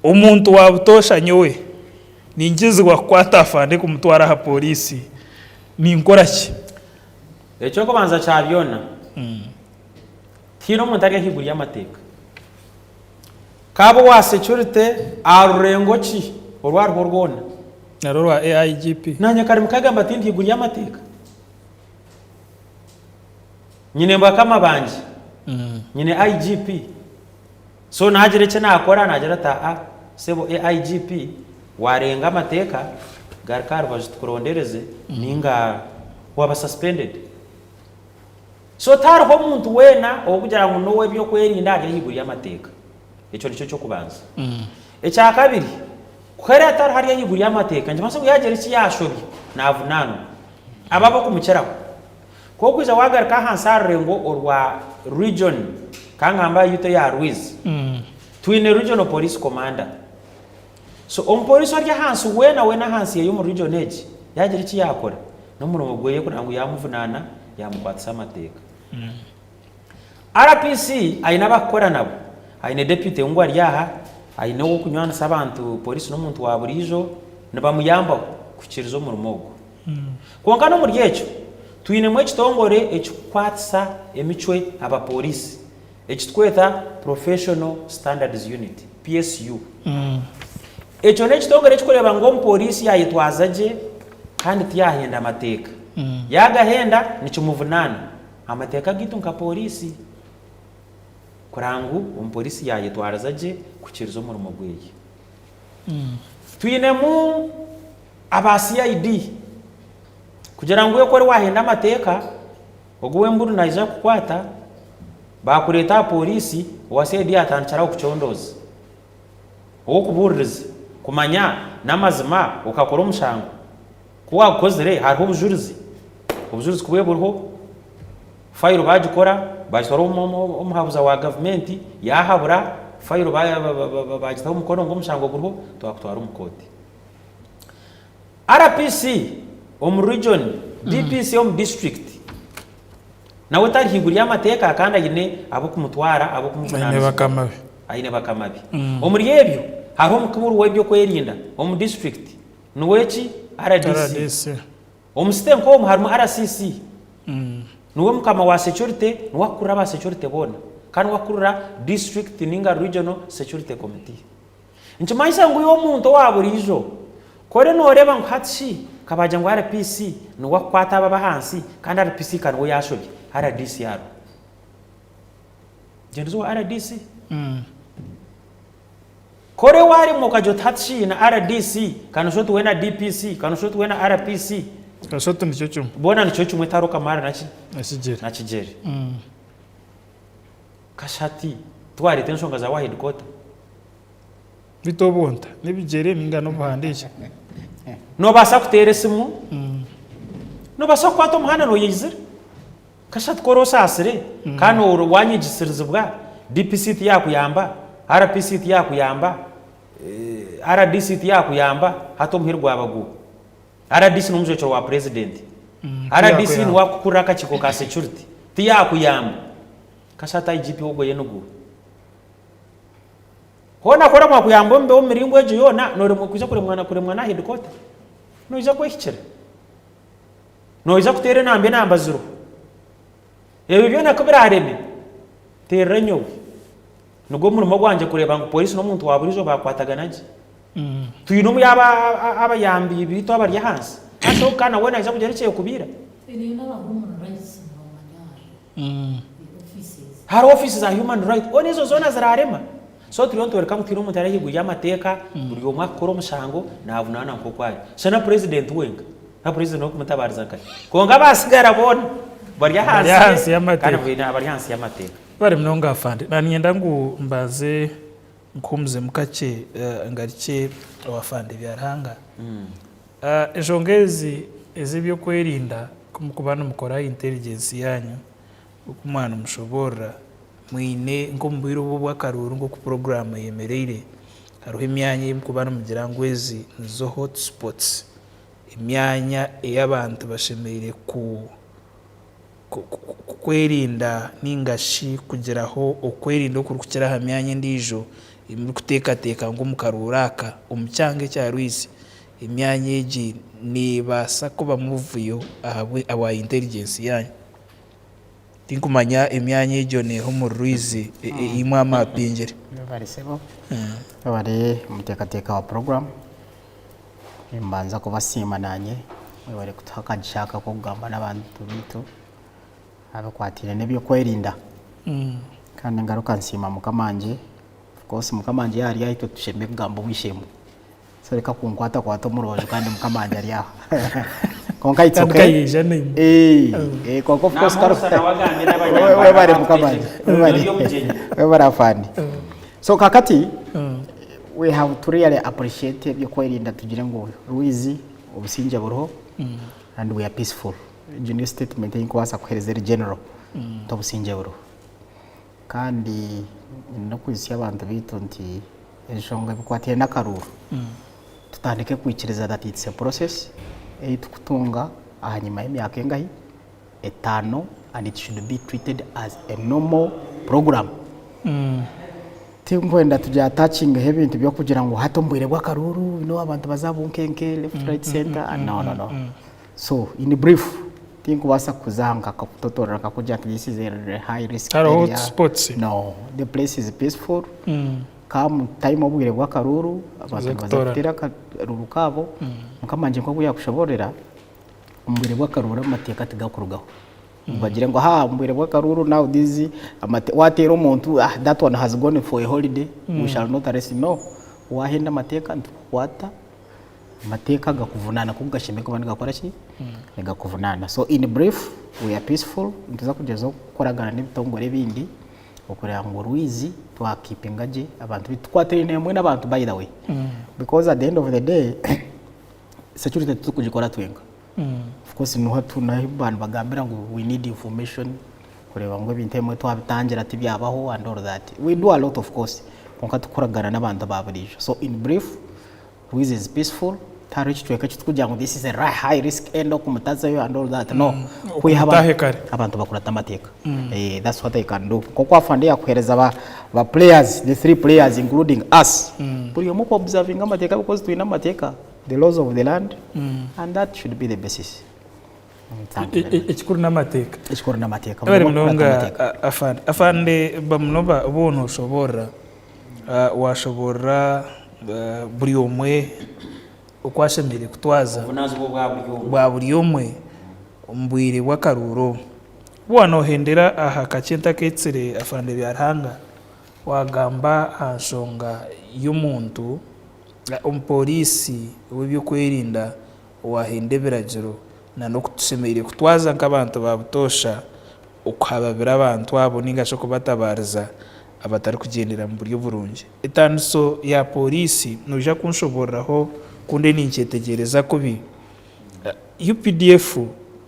[SPEAKER 1] Omuntu wa butoosha nyowe ninkirizibwa kukwata afande kumutwara aha pooriisi, ninkora ki?
[SPEAKER 2] Eky'okubanza kya byona, tihaine omuntu ari ahaiguru y'amateeka. Kaabe owa securite aha rurengo ki oru ariho rwona.
[SPEAKER 1] Nari orwa AIGP.
[SPEAKER 2] Naanye Karimi kagamba tindi haiguru y'amateeka. Nyine bakama bangye. Nyine IGP. So naagira eki naakora naagira ati aa sebo AIGP waarenga amateeka garuka aha rubaju tukurondereze ninga waaba suspended. So tihariho omuntu weena ow'okugira ngu n'ow'ebyokwerinda ari ahaiguru y'amateeka. Ekyo nikyo ky'okubanza. Ekyakabiri, ku hariyo atariho ari ahaiguru y'amateeka nikimanyisa ngu yaagira eki yaashobya naavunaanwa. Abo ab'okumukiraho. Ku orikwija waagaruka ahansi aha rurengo orwa region, ka ngambe aha yitu eya Rwizi, twine Regional Police Commander. So omupoliisi ori ahansi weena weena ahansi yeye omu region egi, yaagira eki yaakora, n'omurimo gweye kureeba ngu yaamuvunaana, yaamukwatisa amateeka. RPC aine abakukora nabo, aine deputy ngu ari aha, aine ow'okunywanisa abantu, poliisi n'omuntu wa buriijo, nibamuyambaho kuhikiiriza omurimo ogwo. Kwonka n'omuri ekyo, twinemu ekitongore ekikukwatisa emicwe abapoliisi ekitweta Professional Standards Unit, PSU. Ekyo n'ekitongore ekikureeba ngu omupoliisi yayetwaza gye kandi tiyahenda amateeka. Yagahenda nikimuvunaana. Amateeka gaitu nka poliisi kureba ngu omupoliisi yayetwariza gye kuhikiiriza omurimo gweye. Twinemu aba CID kugira ngu iwe ku ori wahenda amateeka, ogu ow'emburu naija kukukwata, baakureeta aha pooriisi, owa CID atandikira aho kucondooza, ow'okubuuririza kumanya n'amazima okakora omushango. Ku waagukozire hariho obujurizi, obujurizi ku bube buriho, fayiro baagikora, baagitwara omuhabuza wa gavumenti yaahabura, fayiro baagitaho omukono ngu omushango guriho, twakutwara omu kooti. RPC omu region, DPC omu district nawe tari haiguru y'amateeka kandi aine ab'okumutwara
[SPEAKER 1] Aine
[SPEAKER 2] ab'okumuvunanizibwa.
[SPEAKER 1] bakama be.
[SPEAKER 2] Aine bakama be. Omuri ebyo hariho omukuru w'ebyokwerinda omu district niwe ki? RDC.
[SPEAKER 1] RDC.
[SPEAKER 2] Omu site nk'omu harimu RCC. Niwe mukama wa security, niwe akukurira aba security boona. Kandi niwe akukurira district ninga regional security committee. Nikimanyisa ngu iwe omuntu owa buriijo, ku oriyo nooreeba ngu hati shi kabagira ngu RPC niwe akukwata abo ab'ahansi kandi RPC ka niwe yaashobya, RDC ariho. Gyenda oze owa RDC. Ku oriyo waaremwa okagira oti hati shi na RDC ka noshusha oti we na DPC, ka noshusha oti we na RPC.
[SPEAKER 1] Noshusha oti nikyo kimwe.
[SPEAKER 2] Boona nikyo kimwe tihariho kamaara naki?
[SPEAKER 1] Na kigyere.
[SPEAKER 2] Na kigyere. Kasha hati tiwareeta enshonga zaawe aha headquarter.
[SPEAKER 1] Beitu obunta n'ebigyere ninga n'obuhandiikye?
[SPEAKER 2] Noobaasa kuteera esimu, noobaasa kukwata omuhanda nooyeizira. Kasha tikora osaasire kandi wanyegyesirizibwa, DPC tiyaakuyamba, RPC tiyaakuyamba, RDC tiyaakuyamba, hati omuheru gwaba guuha? Rdc n'omujwekyerwa wa purezidenti, RDC niwe arikukurira akakiiko ka security, tiyaakuyamba. Kasha hati IGP ogwo ye ni guuha? Hoona ku oramara kuyamba omu miringo egyo yoona, noija kuremwa na headquarter? Noija kwehikira. Noija kuteera enamba enamba ziriho. Ebyo byona ku biraareme, teerera nyowe. Nigwo murimo gwangye kureeba ngu pooriisi n'omuntu wa buriijo baakwatagana gye. Twine omu abayambi baitu abari ahansi. Hati ogu ka nawe naija kugira eki yakubiira. Hariho ofiisi za human right hoona ezo zoona ziraarema. So turiyo nitworeka ngu twine omuntu ari ahaiguru y'amateeka, buri omwe akukora omushango navunaanwa nk'oku ari. So na purezidenti wenka, na purezidenti n'okumutabaariza nkahi? Kwonka abaatsigara boona bari
[SPEAKER 1] Bari
[SPEAKER 2] ahansi
[SPEAKER 1] ahansi
[SPEAKER 2] ye
[SPEAKER 1] y'amateeka.
[SPEAKER 2] kandi bari ahansi y'amateeka.
[SPEAKER 1] Webare munonga Afande. Naninyenda ngu mbanze nkuhumuzemu kakye ngarukye owa Afande Byaruhanga. Enshonga ezi ez'ebyokwerinda ku mukuba nimukora intelligence yanyu, oku mwaba nimushoboorora, mwine nk'omu bwire obu obw'akaruuru nk'oku puroguraamu eyemereire, hariho emyanya ei mukuba nimugira ngu ezi nizo hot spots, emyanya ei abantu bashemereire ku kwerinda ninga shi kugiraho okwerinda okurikukira aha myanya endiijo ei murikuteekateeka ngu omu karuuru aka omu kyanga ekya Rwizi emyanya egi neebaasa kubamu obuvuyo ahabwa intelligence yaanyu. Tinkumanya emyanya egyo neeha omuri Rwizi ei mwamapingire.
[SPEAKER 3] Webare sebo, webare omuteekateeka wa puroguraamu. Nimbanza kubasiima naanye mwebare kutuha akagisha aka ak'okugamba n'abantu baitu abikwataine n'ebyokwerinda. Kandi ngaruka nsiima mukama wangye, of course mukama wangye yaaba ari aha itwe tushemereire kugamba ow'eishe-emwe. So reka kunkwatakwata omu rubaju kandi mukama wangye ari aha. Kwonka it's
[SPEAKER 1] Kandi
[SPEAKER 3] okay.
[SPEAKER 1] kayeija naimwe.
[SPEAKER 3] Eh, eh, kwonka of course karo-
[SPEAKER 2] Namusa nawe agambire abanyambara
[SPEAKER 3] Webare mukama wangye.
[SPEAKER 2] bakutegye.
[SPEAKER 3] Webare.
[SPEAKER 2] Ori omugyenyi.
[SPEAKER 3] Webare afande. So kakati we have to really appreciate ebyokwerinda tugire ngu Rwizi obusingye buriho and we are peaceful. Egyo niyo statement ei nkubaasa kuheereza eri general nti obusingye buriho. Kandi nyine n'okwijutsya abantu baitu nti enshonga ebikwataine n'akaruuru, tutandike kwikiriza that it's a process ei turikutunga ahanyima y'emyaka engahi? Etaano and it should be treated as a normal program. Tinkwenda tugye attachingeho ebintu by'okugira ngu hati omu bwire bw'akaruuru you know abantu baze aha bunkenke left right center no no no. So in brief tinkubaasa kuza aha nkakutotorora nkakugira nti this is a high risk
[SPEAKER 1] Hariho
[SPEAKER 3] area.
[SPEAKER 1] spots.
[SPEAKER 3] No, the place is peaceful. Come time obwire bw'akaruuru abantu
[SPEAKER 1] Baze
[SPEAKER 3] nibaza
[SPEAKER 1] kutoorana.
[SPEAKER 3] kuteera akaruuru kaabo. Mukama wangye nk'oku yaakushoboororera, omu bwire bw'akaruuru amateeka tigakurugaho. Ngu bagire ngu haa omu bwire bw'akaruuru now this amate waateera omuntu ah that one has gone for a holiday we shall not arrest him. No, waahenda amateeka nitukukwata. Amateeka gakuvunaana ku gashemereire kuba nigakora ki? Nigakuvunaana. So in brief, we are peaceful, nituza kugyezaho kukoragana n'ebitongore ebindi okureba ngu orwizi twakiipinga gye abantu baitu. Tukwatiraine hamwe n'abantu by the way because at the end of the day security titurikugikora twenka. Of course niho hatu nahu abantu bagambira ngu we need information kureeba ngu ebintu ebimwe twabitangira tibyabaho and all that. We do a lot of course kwonka tukukoragana n'abantu aba buriijo. So in brief, Rwizi is peaceful tihariho ekicweka ekitukugira ngu this is a high risk end okumutazayo and all that no kwiha
[SPEAKER 1] Okumutahe kare.
[SPEAKER 3] abantu bakurata amateeka eh, that's what I can do nkoku afande yakuhereza ba, ba players the three players including us buri omwe ku observing amateeka because twine amateeka the laws of the land and that should be the basis Thank you very much.
[SPEAKER 1] Ekikuru n'amateeka.
[SPEAKER 3] Ekikuru n'amateeka
[SPEAKER 1] Webare
[SPEAKER 3] buri omwe kukurata
[SPEAKER 1] munonga
[SPEAKER 3] amateeka.
[SPEAKER 1] afande. Afande bamunoba obu noshoboorora Waashoboorora buri omwe oku ashemereire kutwaza
[SPEAKER 2] Obuvunaanizibwa bwa buri omwe.
[SPEAKER 1] bwa buri omwe omu bwire bw'akaruuru obu. Ku waaba noohendera aha kakye ntakeetsire Afande Byaruhanga, waagamba aha nshonga y'omuntu, omupooriisi ow'eby'okwerinda owaahenda ebiragiro n'oku tushemereire kutwaza nk'abantu ba butoosha okuhababira abantu abo nainga shi okubatabaariza abatarikugyendera mu buryo burungi. Etaaniso ya pooriisi noija kunshobooreraho ku ndiyo ninkyetegyereza kubi. UPDF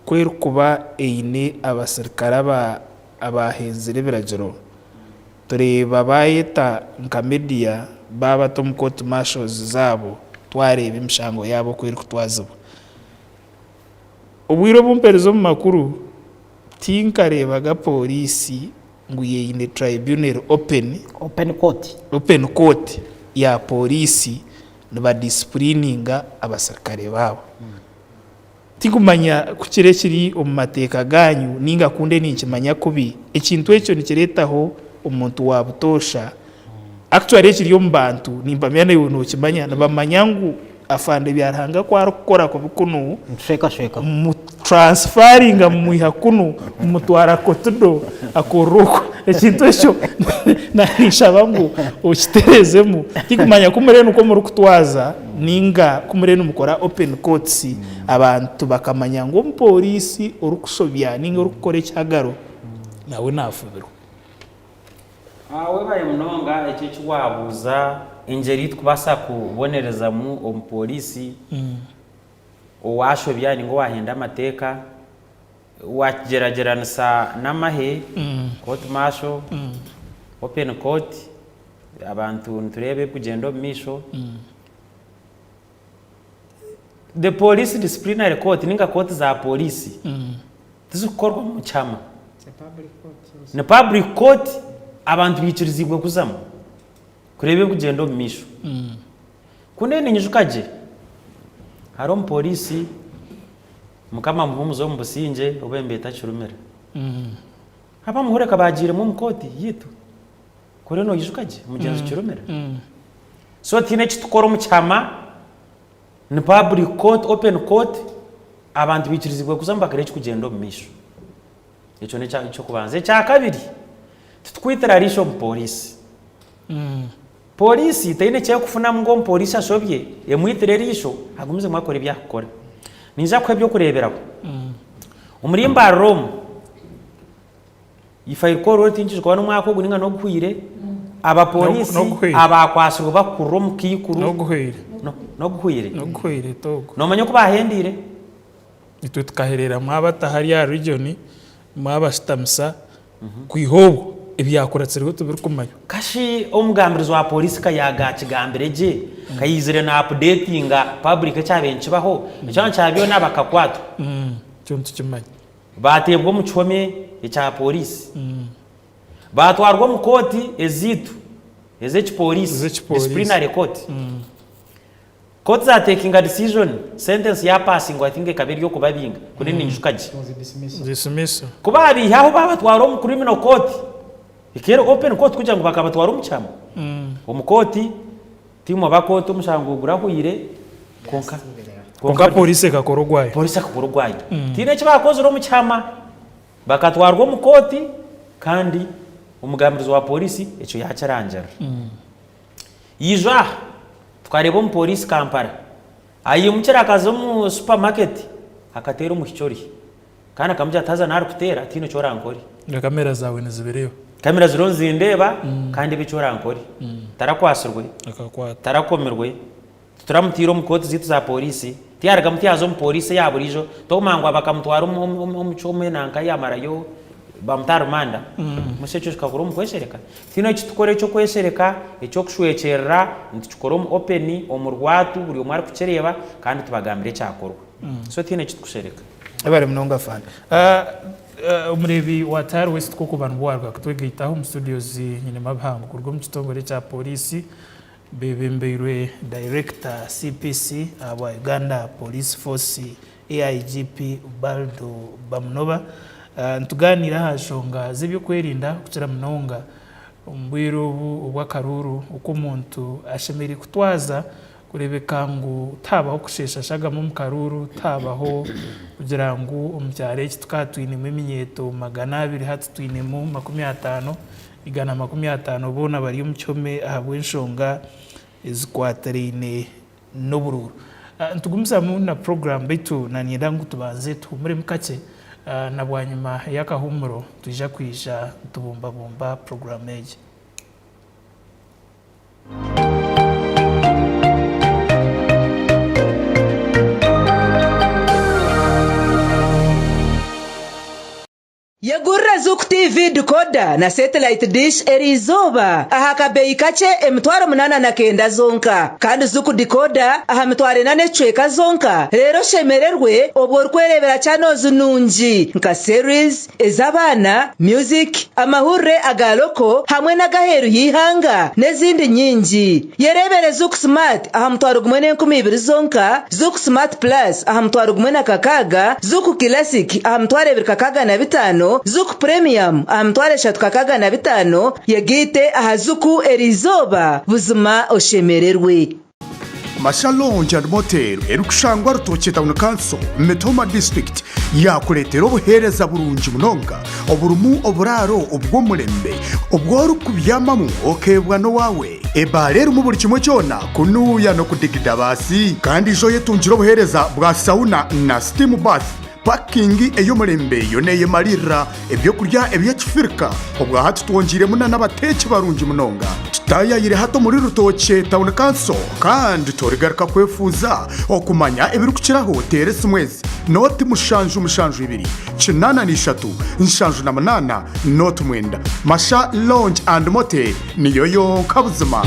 [SPEAKER 1] ku erikuba eine abasirikare abaahenzire ebiragiro, tureeba baayeta nka media baabata omu court martials zaabo twareeba emishango yaabo oku erikutwazibwa. Obwire obu mperize omu makuru, tinkareebaga pooriisi ngu yeine tribunal open,
[SPEAKER 3] Open court.
[SPEAKER 1] Open court ya pooriisi nibadisipulininga abasirikare baabo. Tinkumanya ku kiri ekiri omu mateeka gaanyu nainga ku ndi ninkimanya kubi, ekintu ekyo nikireetaho omuntu wa butoosha Actually ekiri omu bantu nimpamya naiwe nokimanya nibamanya ngu afande Byaruhanga ku arikukora kubi kunu
[SPEAKER 3] Nitushwekashweka.
[SPEAKER 1] mumutransfaringa mumwiha kunu mumutwara kotido akorera okwo ekintu ekyo ninshaba ngu okiterezemu tikumanya ku muriyo nikwo murikutwaza ninga ku muriyo nimukora open courts abantu bakamanya ngu omupoliisi orikushobya ninga orikukora ekihagaro nawe nafubirwa.
[SPEAKER 2] Webare munonga ekyo eki waabuuza engyeri ei turikubaasa kubonerezamu omupooriisi owaashobya nainga owaahenda amateeka. Waakigyeragyeranisa n'amahe, court martial, open court, abantu nitureeba ebirikugyenda omu maisho. The police disciplinary court nainga kooti za pooriisi tizikukorwa omu kihama. Ni public court abantu baikiriziibwe kuzamu kureeba ebirikugyenda omu maisho. Ku ndiyo ninyijuka gye, hariho omupooriisi Mukama amuhuumuze omu busingye ou nibeeta Kirumira. Abamuhureka baagiiremu omu kooti yaitu. Ku oriyo noijuka gye omugyenzi Kirumira. So tihaine eki tukora omu kihama, ni public court, open court, abantu baikirizibwe kuzamu bakareba ekirikugyenda omu maisho. Ekyo n'eky'okubanza. Ekyakabiri, Titukwitira riisho omupooriisi. Pooriisi teine eki erikufunamu ngu omupooriisi ashobye, emwitire eriisho, agumizemu akore ebi arikukora. Ninza kuha eby'okureeberaho. Omuri Mbarara omu, if I recall well tinkijuka oba n'omwaka ogu nainga n'oguhweire, abapooriisi
[SPEAKER 1] N'oguhweire.
[SPEAKER 2] abakwatsirwe bakukurira omu kaikuru.
[SPEAKER 1] N'oguhweire.
[SPEAKER 2] N'oguhweire?
[SPEAKER 1] N'oguhweire t'ogu.
[SPEAKER 2] Noomanya oku baahendeire?
[SPEAKER 1] Itwe tukaherera mwabata hariya aha region mwabashutamisa kwiha obwo ebyakuratsireho tibirikumanywa.
[SPEAKER 2] Kashi omugambirizi wa police ka yagakigambire gye ka yaizire na updatinga public ekyabaire nikibaho ekyo kya byona bakakwatwa.
[SPEAKER 1] Ekyo nitukimanya.
[SPEAKER 2] Bateebwa omu kihome ekya police. Batwarwa omu kooti ezaitu ez'ekipolisi, disciplinary court. Kooti za takinga decision, sentence ya passingwa I think ekaba eri ey'okubabinga kuri ninyijuka gye.
[SPEAKER 1] Dismissal.
[SPEAKER 2] Ku baabiihaho baabatwara omu criminal court, ekaba eri open court kugira ngu bakabatwara omu kihama. Omu kooti, tiimu aba kooti omushango gurahweire kwonka
[SPEAKER 1] Kwonka poliisi ekakora ogwayo.
[SPEAKER 2] Poliisi ekakora ogwayo. Tihaine eki baakozire omu kihama. Bakatwarwa omu kooti kandi omugambirizi wa poliisi ekyo yaakirangirira. Yaija aha tukareeba omupoliisi Kampala aimukire akaza omu supermarket akateera omwishiki ori kandi akamugira ati haza naarikuteera tihaine eki orankore.
[SPEAKER 1] Nga kamera zaawe nizibireeba.
[SPEAKER 2] Kamera ziriho nizindeeba kandi ebi eki orankore. Tarakwatsirwe,
[SPEAKER 1] Akakwatwa.
[SPEAKER 2] tarakomirwe, tituramutaire omu kooti zaitu za pooriisi, tiyarugamu tiyaza omu pooriisi eya buriijo, tokumanya ngu bakamutwara omu kyoma nanka yamarayo bamuta aha rumanda. Mbwenu shi ekyo kikakora omu kweshereka? Tihaine eki tukora eky'okweshereka, eky'okushwekyerera, nitukikora omu open, omu rwatu, buri omwe arikukireeba kandi tubagambira ekyakorwa. So tihaine eki tukushereka.
[SPEAKER 1] Webare munonga Afande. Omureebi wa Tayari West ku okuba nibwo waruga kutwegaitaho omu studios nyinemu abahangu kuruga omu kitongore ekya Pooriisi bebembeirwe Director CPC ahabwa Uganda Police Force AIGP Ubaldo Bamunoba. Nitugaaniira aha nshonga z'ebyokwerinda okukira munonga omu bwire obu obw'akaruuru oku omuntu ashemereire kutwaza kureebeka ngu tihabaho kusheesha shagama omu karuuru, tihabaho kugira ngu omu kyaro eki tukaba twinemu eminyeeto 200 hati twinemu 50, 150 boona bari omu kihome ahabw'enshonga ezikwatiraine n'oburuuru. Nitugumizamu na puroguraamu beitu nanyenda ngu tubanze tuhuumuremu kakye na bwanyima y'akahuumuro nitwija kwija nitubumbabumba puroguraamu egi.
[SPEAKER 5] Yegurira Zuku TV decoder na satellite dish eriizooba aha kabeeyi kakye 8900 zonka. Kandi Zuku decoder aha 4000 n'ekicweka zonka reero oshemererwe obwo orikwereebera channels nungi nka series, ez'abaana, music, amahurire aga loko hamwe n'ag'aheeru y'eihanga n'ezindi nyingi. Yereebere Zuku Smart aha 10,000 zonka, Zuku Smart Plus aha 16,000, Zuku Classic aha 2,065, Zuku Premium aha 3,065, yegaite aha Zuku eriizooba buzima oshemererwe.
[SPEAKER 6] Masha Lounge and Motel erikushangwa Rutookye Town Council, Mitooma District yaakureetera obuheereza burungi munonga oburimu oburaaro obw'omurembe obu orikubyamamu okeebwa n'owaawe. Ebaara erimu buri kimwe kyona kunuuya n'okudigida baasi. Kandi ija oyetungire obuheereza bwa sauna na steam bath. Pakingi ey'omurembe yo neeyemariirira eby'okurya eby'ekifirika. Obwa hati twongyeiremu na n'abateeki barungi munonga. Tutaayayire hati omuri Rutookye Town Council kandi torigaruka kwefuuza. Okumanya ebirikukiraho teera esimu ezi, nooti 772 83 78 nooti 9. Masha Lounge and Motel niyo yonka buzima.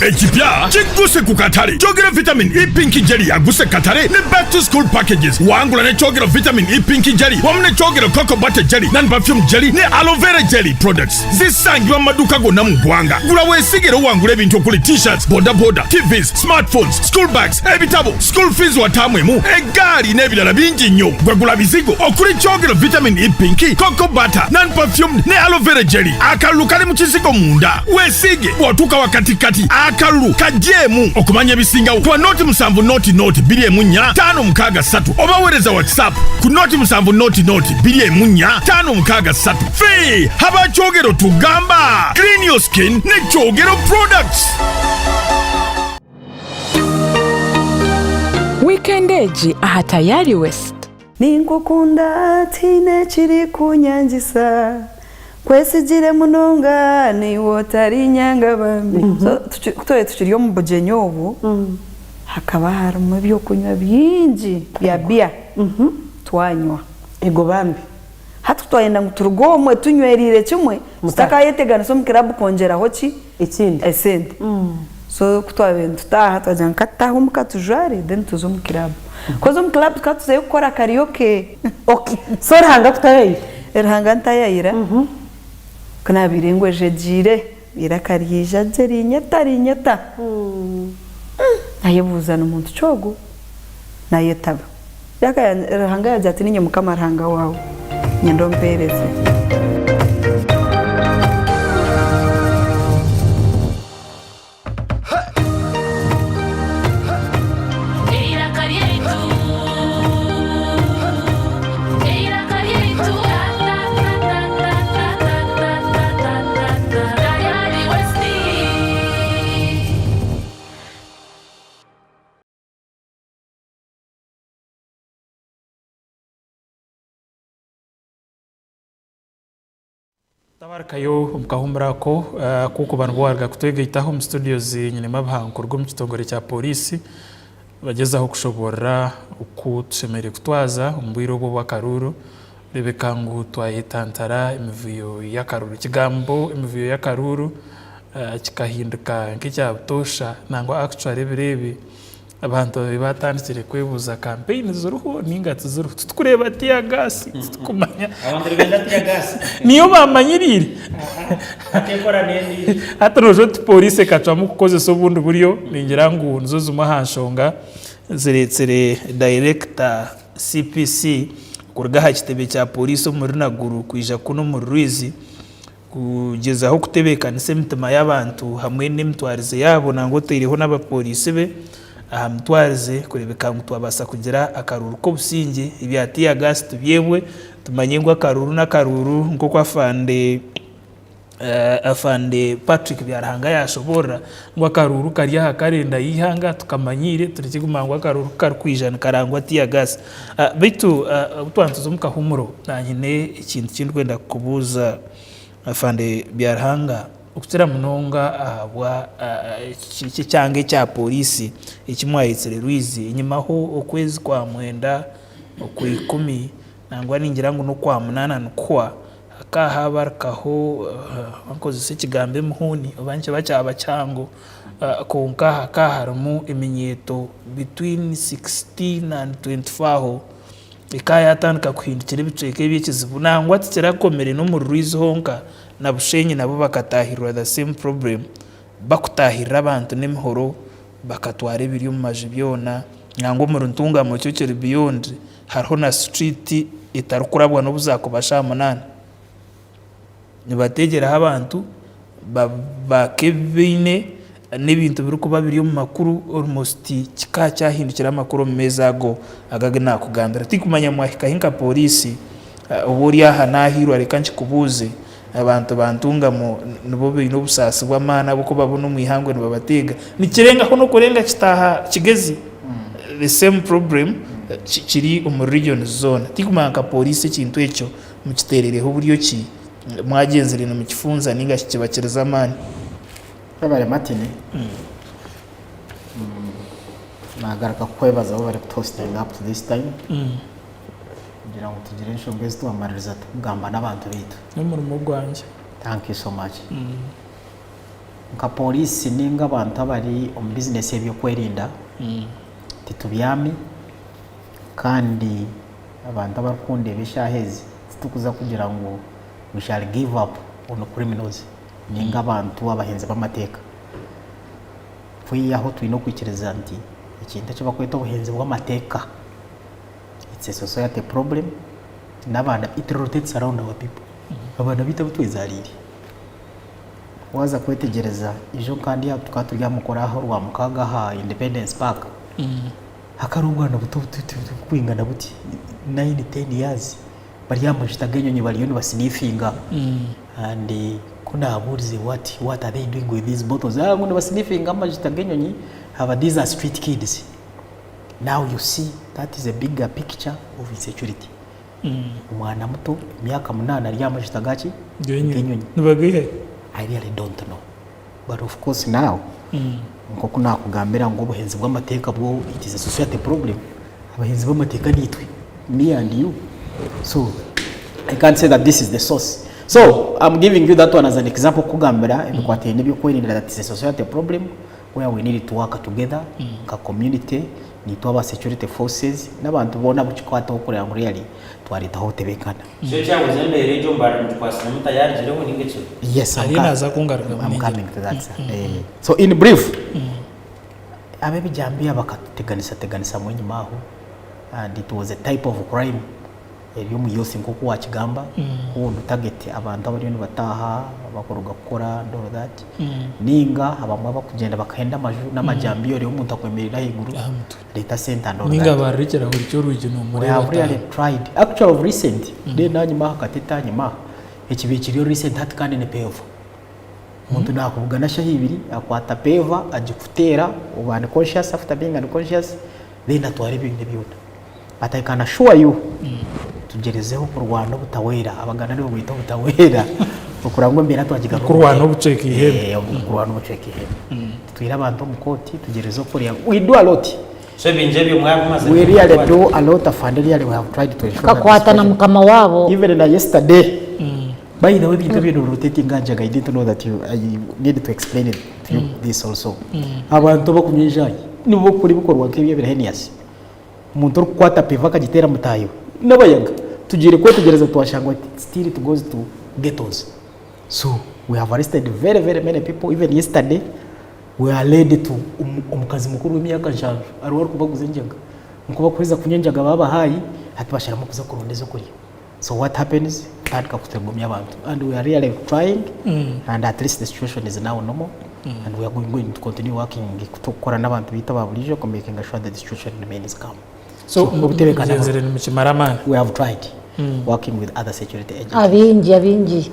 [SPEAKER 7] Ekipya kiguse ku katale. Kyogero Vitamin E Pink Jelly yaguse katale ne Back to School Packages. Wangula ne Kyogero Vitamin E Pink Jelly wamu ne Kyogero Cocoa Butter Jelly, Non Perfume Jelly ne Aloe Vera Jelly products. Zisangibwa mu maduuka gonna mu ggwanga. Gula weesige era owangule ebintu okuli T-shirts, boda boda, TVs, smartphones, school bags, ebitabo, school fees wa taamu emu, eggaali n'ebirala bingi nnyo. Gwe gula bizigo okuli Kyogero Vitamin E Pink, Cocoa Butter, Non Perfumed ne Aloe Vera Jelly. Akalulu kali mu kizigo munda. Weesiige bw'otuuka wakatikkati. Akalulu kagyemu! Okumanya ebisingawo kuba nooti musanvu nooti nooti bbiri emu nnya taano mukaaga ssatu oba weereza WhatsApp ku nooti musanvu nooti nooti bbiri emu nnya taano mukaaga ssatu. Ffe aba Kyogero tugamba clean your skin ne Kyogero products.
[SPEAKER 8] Wiikendi egi aha Tayari West.
[SPEAKER 9] Ninkukunda tihaine ekirikunyangisa Nkwesigire munonga naiwe otarinyanga bambi. So ku twabaire tukiri omu bugyenyi obwo hakaba harimu ebyokunywa bingi bya beer twanywa.
[SPEAKER 5] Ego bambi.
[SPEAKER 9] Hati ku twayenda ngu turuge omwe tunywereire kimwe tutakayeteganisa omu club kwongyeraho ki?
[SPEAKER 5] Ekindi.
[SPEAKER 9] Esente. So ku twabaire nitutaaha twagira ngu ka tutaahe omuka tujware then tuze omu club. Coz omu club tukaba tuzayo kukora karaoke.
[SPEAKER 5] Okay. So Ruhanga akutayaayira?
[SPEAKER 9] Ruhanga antayaayira. Ku naabaire ngwejegyeire, eiraka ryaija gye rinyeta rinyeta. Naayebuuza ni muntu ki ogu? Naayetaba. Ruhanga yaagira ati, Niinye Mukama Ruhanga waawe, nyenda ompeereze.
[SPEAKER 1] Tabarukayo omu kahuumuro ako akokuba nibwo waaruga kutwegaitaho omu studios nyinemu abahangu kuruga omu kitongore kya pooriisi bagyezaho kushoboorora oku tushemereire kutwaza omu bwire obu obw'akaruuru kureebeka ngu twayetantara emivuyo y'akaruuru. Ekigambo emivuyo y'akaruuru kikahinduka nk'ekya butoosha nangwa actually ebiro ebi Abantu babaire batandikire kwebuuza kampeyini ziriho ninga tiziriho titukureeba tear gas titukumanya
[SPEAKER 2] Abantu nibenda tear gas.
[SPEAKER 1] niyo bamanyiriire
[SPEAKER 2] Hati ekora n'endiijo.
[SPEAKER 1] Hati noogira oti pooriisi ekacwamu kukozesa obundi buryo ningira ngu nizo zimwe aha nshonga zireetsire dayirekita CPC kuruga aha kitebe kya pooriisi omuri Naguru kwija kunu omuri Rwizi Kugyezaho kutebeekanisa emitima y'abantu hamwe n'emitwarize yaabo nangwa otaireho n'abapooriisi be aha mitwarize kureebeka ngu twabaasa kugira akaruuru k'obusingye. Ebya tear gas tubyebwe tumanye ngu akaruuru n'akaruuru nk'oku afande Afande Patrick Byaruhanga yaashoboorora ngu akaruuru kari aha karenda y'eihanga tukamanyiire turekye kuguma ngu akaruuru ku karikwija nikarangwa tear gas. Beitu obu twaba nituza omu kahuumuro nyine ekintu eki ndikwenda kukubuuza Afande Byaruhanga okukira munonga ahabwa eki ekyanga ekya pooriisi eki mwayetsire Rwizi enyimaho okwezi kwa mwenda, okwa ikumi nangwa ningira ngu n'okwa munaana nikuhwa hakaba habarukaho nkozese ekigambo emihuuni oba nikiba kyaba kihango kwonka hakaba harimu eminyeeto between 16 and 24 aho ekaba yatandika kuhindukira ebicweka ebi ekizibu nangwa tikirakomire n'omuri Rwizi honka na Bushenyi nabo bakatahirwa the same problem bakutahirira abantu n'emihoro bakatwara ebiri omu maju byona nangwa omuri Ntungamo kyo kiri beyond hariho na street etarikurabwa n'obu zakuba shaaha munaana. Nibateegyeraho abantu baaka ebi baine n'ebintu birikuba biri omu makuru almost kikaba kyahindukire amakuru omu meezi ago agu naakugambira. Tinkumanya mwahika hi nka pooriisi oba ori aha naahairwe reka nkikubuuze, abantu ba Ntungamo nibo baine obusaasi bw'amaani ahabw'okuba bo n'omu ihangwe nibabateega. Nikirengaho n'okurenga kitaaha Kigezi, the same problem kiri omu regions zoona. Tinkumanya nka pooriisi ekintu ekyo Mukiteerereho buryo ki? Mwagyenzire nimukifunza nainga shi kibakirize amaani?
[SPEAKER 3] Webare Martin. Nagaruka kukwebaza webare kutuhostinga up to this time kugira ngu tugire enshonga ezi twamaririza tukugamba n'abantu baitu.
[SPEAKER 1] N'omurimo gwangye.
[SPEAKER 3] Thank you so much. Nka police ninga abantu abari omu business y'ebyokwerinda titubyami Kandi abantu abarikundeeba eshaaha ezi titukuza kugira ngu we shall give up on criminals ninga abantu abahenzi b'amateeka. Kwihaho twine okwikiriza nti ekintu eki barikweta obuhenzi bw'amateeka it's a society problem n'abaana it rotates around our people. Abaana baitu abu twezariire. Waaza kwetegyereza, ijo nka ndi aha tukaba turi aha mukoro aha Orwamukaaga aha Independence Park, hakaba hariho obwana buto burikwingana buti, nine, ten years, bari aha majuta g'enyonyi bariyo nibasinifinga and ku naabuurize what what are they doing with these bottles, ngu nibasinifinga amajuta g'enyonyi, aba these are street kids. Now you see that is a bigger picture of insecurity. Omwana muto emyaka munaana ari aha majuta gaki? G'enyonyi.
[SPEAKER 1] Nibagaiha hi?
[SPEAKER 3] I really don't know but of course now nk'oku naakugambira ngu obuhenzi bw'amateeka bwo it is a society problem, abahenzi b'amateeka niitwe, me and you, so I can't say that this is the source. So I'm giving you that one as an example kukugambira ebikwatiraine n'eby'okwerindira that is a society problem where we need to work together nka community Naitwe aba security forces n'abantu boona abu kikwataho kureba ngu really twareetaho obutebeekana.
[SPEAKER 2] So ekyabuze embeera egyo mubara mugikwasire muta yarugireho ninga ekiriho?
[SPEAKER 3] Yes, I'm
[SPEAKER 1] Ariyo naaza kungarukamu
[SPEAKER 3] I'm
[SPEAKER 1] ningira.
[SPEAKER 3] coming to that sir. Eh, so in brief, ab'ebijambiya bakatuteganisa teganisamu enyima aho and it was a type of crime eri omu youth nk'oku wakigamba who would target abantu abariyo nibataaha abakuruga kukora and all that ninga abamwe abakugyenda bakahenda amaju n'amajambiya oreeba omuntu akwemerera ahaiguru
[SPEAKER 1] Aha mutwe.
[SPEAKER 3] reeta sente and all
[SPEAKER 1] Ninga
[SPEAKER 3] that.
[SPEAKER 1] barekyera buri ky'orwigi
[SPEAKER 3] We
[SPEAKER 1] nomureeba
[SPEAKER 3] have really
[SPEAKER 1] ataaha.
[SPEAKER 3] tried actually of recent then ahanyima aha katete ahanyima aha ekibaire kiriyo recent hati kandi ni peva omuntu nakubugana shaha ibiri akwata peva agikuteera oba unconscious after being unconscious then atwara ebintu byona. But I can assure you tugyerezeho kurwana obutahwera, Abaganda nibabweta obutahwera okureba ngu embeera twagigarura omu
[SPEAKER 1] Kurwana
[SPEAKER 3] buteeka.
[SPEAKER 1] obucweka eihembe.
[SPEAKER 3] Eh, kurwana obucweka eihembe. Tutwire abantu omu kooti tugyerezeho kureba, we do a lot.
[SPEAKER 2] So ebingi ebyo mwabimaze
[SPEAKER 3] We really do a lot afande really we have tried to ensure that
[SPEAKER 4] Bakakwata na
[SPEAKER 3] situation.
[SPEAKER 4] mukama waabo.
[SPEAKER 3] Even na yesterday by the way ebintu ebyo nibirotatinga njaga I didn't know that you, I need to explain it to you this also. Abantu abakunywa enjaayi nibo bakukora ebikorwa nk'ebyo ebiri heinous. Omuntu orikukwata peva akagiteera mutaahi we n'abayaga. Tugiire kwetegyereza twashanga ngu still it goes to ghettos. So we have arrested very very many people even yesterday we are led to omukazi mukuru w'emyaka nshanju ariwe arikubaguza enjaga. Nkubakuheza kunywa enjaga baaba high hati basharamu kuza kuronda ez'okurya. So what happens tutandika kutigomya abantu and we are really trying and at least the situation is now normal and we are going, going to continue working tukukora n'abantu baitu aba burijo ku making sure that the situation remains calm.
[SPEAKER 1] So
[SPEAKER 3] obutebeekana
[SPEAKER 1] mugyenzire nimukimara amaani.
[SPEAKER 3] We have tried working with other security agencies.
[SPEAKER 4] Abaingi abaingi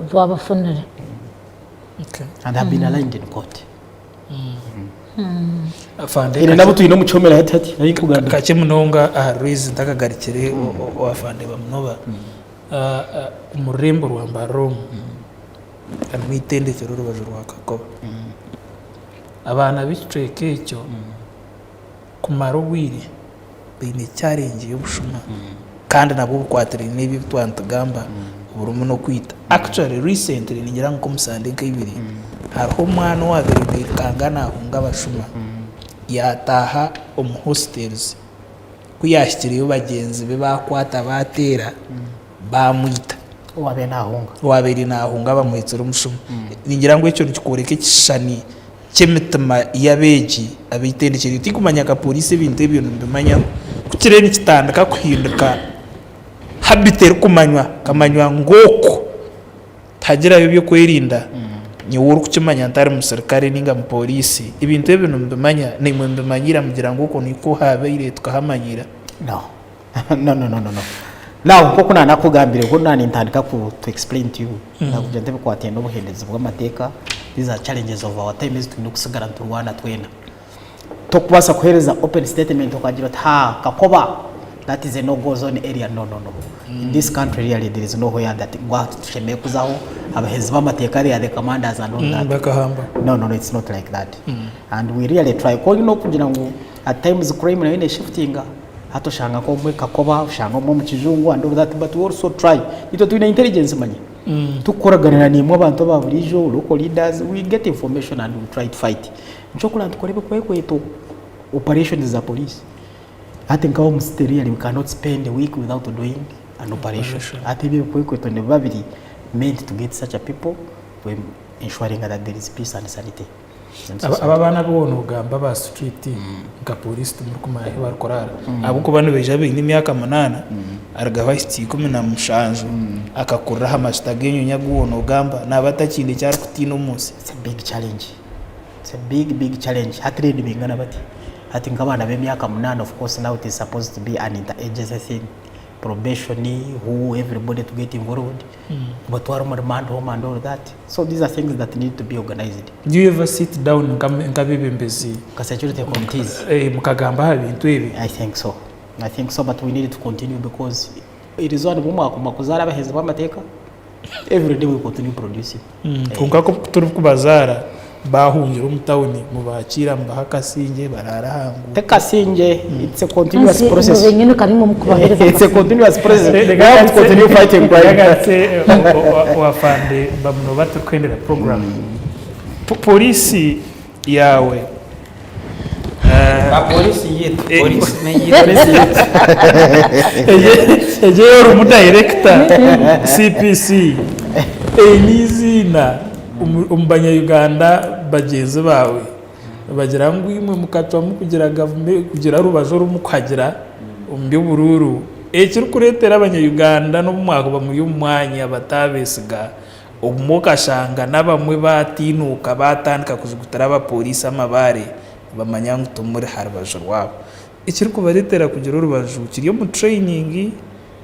[SPEAKER 4] twabafunire.
[SPEAKER 1] Okay.
[SPEAKER 3] And have been aligned in court.
[SPEAKER 1] Afande
[SPEAKER 3] Ere nabo twine omu kihomera hati hati nari nkugambira.
[SPEAKER 1] Kakye munonga aha rwizi ntakagarukire owa Afande Bamunoba. Omu rurembo rwa Mbarara omu harimu eitendekyero orubaju rwa Kakoba. Abaana b'ekicweka ekyo kumara obwire baine challenge y'obushuma kandi nabwo bukwatiraine n'ebi ebi twaba nitugamba oburimu n'okwita. Actually recently ningira ngu nk'omu sande nk'eibiri hariho omwana owaabaire nairukanga naahunga abashuma yaataaha omu hostels ku yaahikireyo bagyenzi be baakwata baateera baamwita.
[SPEAKER 3] Owaabaire naahunga.
[SPEAKER 1] Owaabaire naahunga bamwitsire omushuma. Ningira ngu ekyo nikikworeka ekishushani ky'emitima y'abeegi ab'eitendekyero. Tinkumanya nka poriisi ebintu ebyo nibimanyaho. Ku kiriyo nikitandika kuhinduka habiti erikumanywa ekamanywa ngu oku tihagirayo eby'okwerinda, nyowe orikukimanya ntari musirikare nainga muporiisi, ebintu ebyo nimubimanya, naimwe mubimanyira mugira ngu okwo nikwo habaire tukahamanyira.
[SPEAKER 3] No. No no no no no. Now nk'oku naanakugambire obu naanintandika ku to explain to you nakugira nti ebikwataine n'obuhendezi bw'amateeka these are challenges of our time ezi twine kusigara niturwana twena. Tokubaasa kuheereza open statement okagira oti haa Kakoba that is a no go zone area no no no. In this country really there is no where that ngu aha titushemereire kuzaho abahezi b'amateeka they are the commanders and all that.
[SPEAKER 1] Bakahamba.
[SPEAKER 3] No no no it's not like that. And we really try kwonka n'okugira ngu at times crime nayo neshifutinga Hati oshanga nk'omwe Kakoba, oshanga omwe omu Kijungu and all that but we also try. Itwe twine intelligence manya. Tukukoraganira naimwe abantu aba buriijo, local leaders, we get information and we try to fight. Nikyo orikureeba nitukora ebikwekweto, operations za police. Hati nka omu city really we cannot spend a week without doing an operation. Hati ebyo ebikwekweto nibiba biri meant to get such a people, we ensuring that there is peace and sanity.
[SPEAKER 1] Aba abaana abu noogamba aba street nka police timurikumanya ahu barikuraara
[SPEAKER 10] Ahabw'okuba nibaija baine emyaka munaana, arugaho ahitsya 17, akakurira aha masita g'enyonyi agu waaba noogamba, naaba atakiine eki arikutiina omu nsi.
[SPEAKER 3] It's a big challenge. It's a big, big challenge. Hati reero nibaingana bati? Hati nk'abaana b'emyaka munaana of course now it is supposed to be an inter-agency thing. Probation, who, everybody to get involved. Kubatwara omu remand home and all that. So these are things that need to be organized.
[SPEAKER 1] Do you ever sit down nk'abeebembezi
[SPEAKER 3] Nka security committees.
[SPEAKER 1] mukagamba aha bintu ebi?
[SPEAKER 3] I think so. I think so but we need to continue because erizooba nibwo mwakuma kuzaara abaheezi b'amateeka. Every day we continue producing.
[SPEAKER 1] Kwonka ku turikubazaara bahungira omu tawuni mubakiira mubaha akasingye baraara aha nguuto.
[SPEAKER 3] Ti kasingye, it's a continuous process.
[SPEAKER 4] Benyini kari nimwe mukubahereza
[SPEAKER 3] It's a continuous process. We have to continue fighting crime.
[SPEAKER 1] Yagatse wafande bamuno baturikwendera program. Polisi yawe
[SPEAKER 2] Polisi yitu, polisi neyitu.
[SPEAKER 1] Egyo orimu dayirekita CPC eine eiziina omu banya-Uganda bagyenzi baawe nibagira ngu imwe mukacwamu kugira gavumenti kugira orubaju oru mukuhagira omu by'oburuuru ekirikureetera abanya-Uganda n'obu mwakuba muri omu mwanya bataabeesiga obumwe okashanga n'abamwe baatiinuuka baatandika kujugutira abapooriisi amabaare nibamanya ngu timuri ha rubaju rwabo. Ekirikubareetera kugira orubaju kiri omu training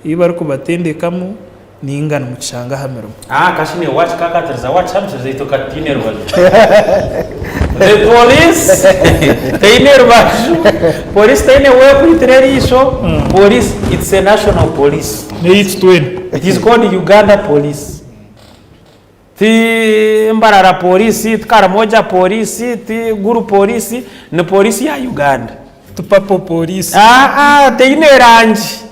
[SPEAKER 1] ei barikubatendekamu nainga nimukishanga aha mirimo.
[SPEAKER 2] Ah, kashi niiwe wakikakatiriza wakihamisiriza itwe ka tutaine rubaju. The police teine rubaju, police teine wu ekwitira eriisho, police it's a national police.
[SPEAKER 1] N'eyaitu twena.
[SPEAKER 2] It is called Uganda police. Ti Mbarara police, ti Karamoja police, ti Gulu police, ni police ya Uganda.
[SPEAKER 1] Ti purple police.
[SPEAKER 2] Aa teine erangi.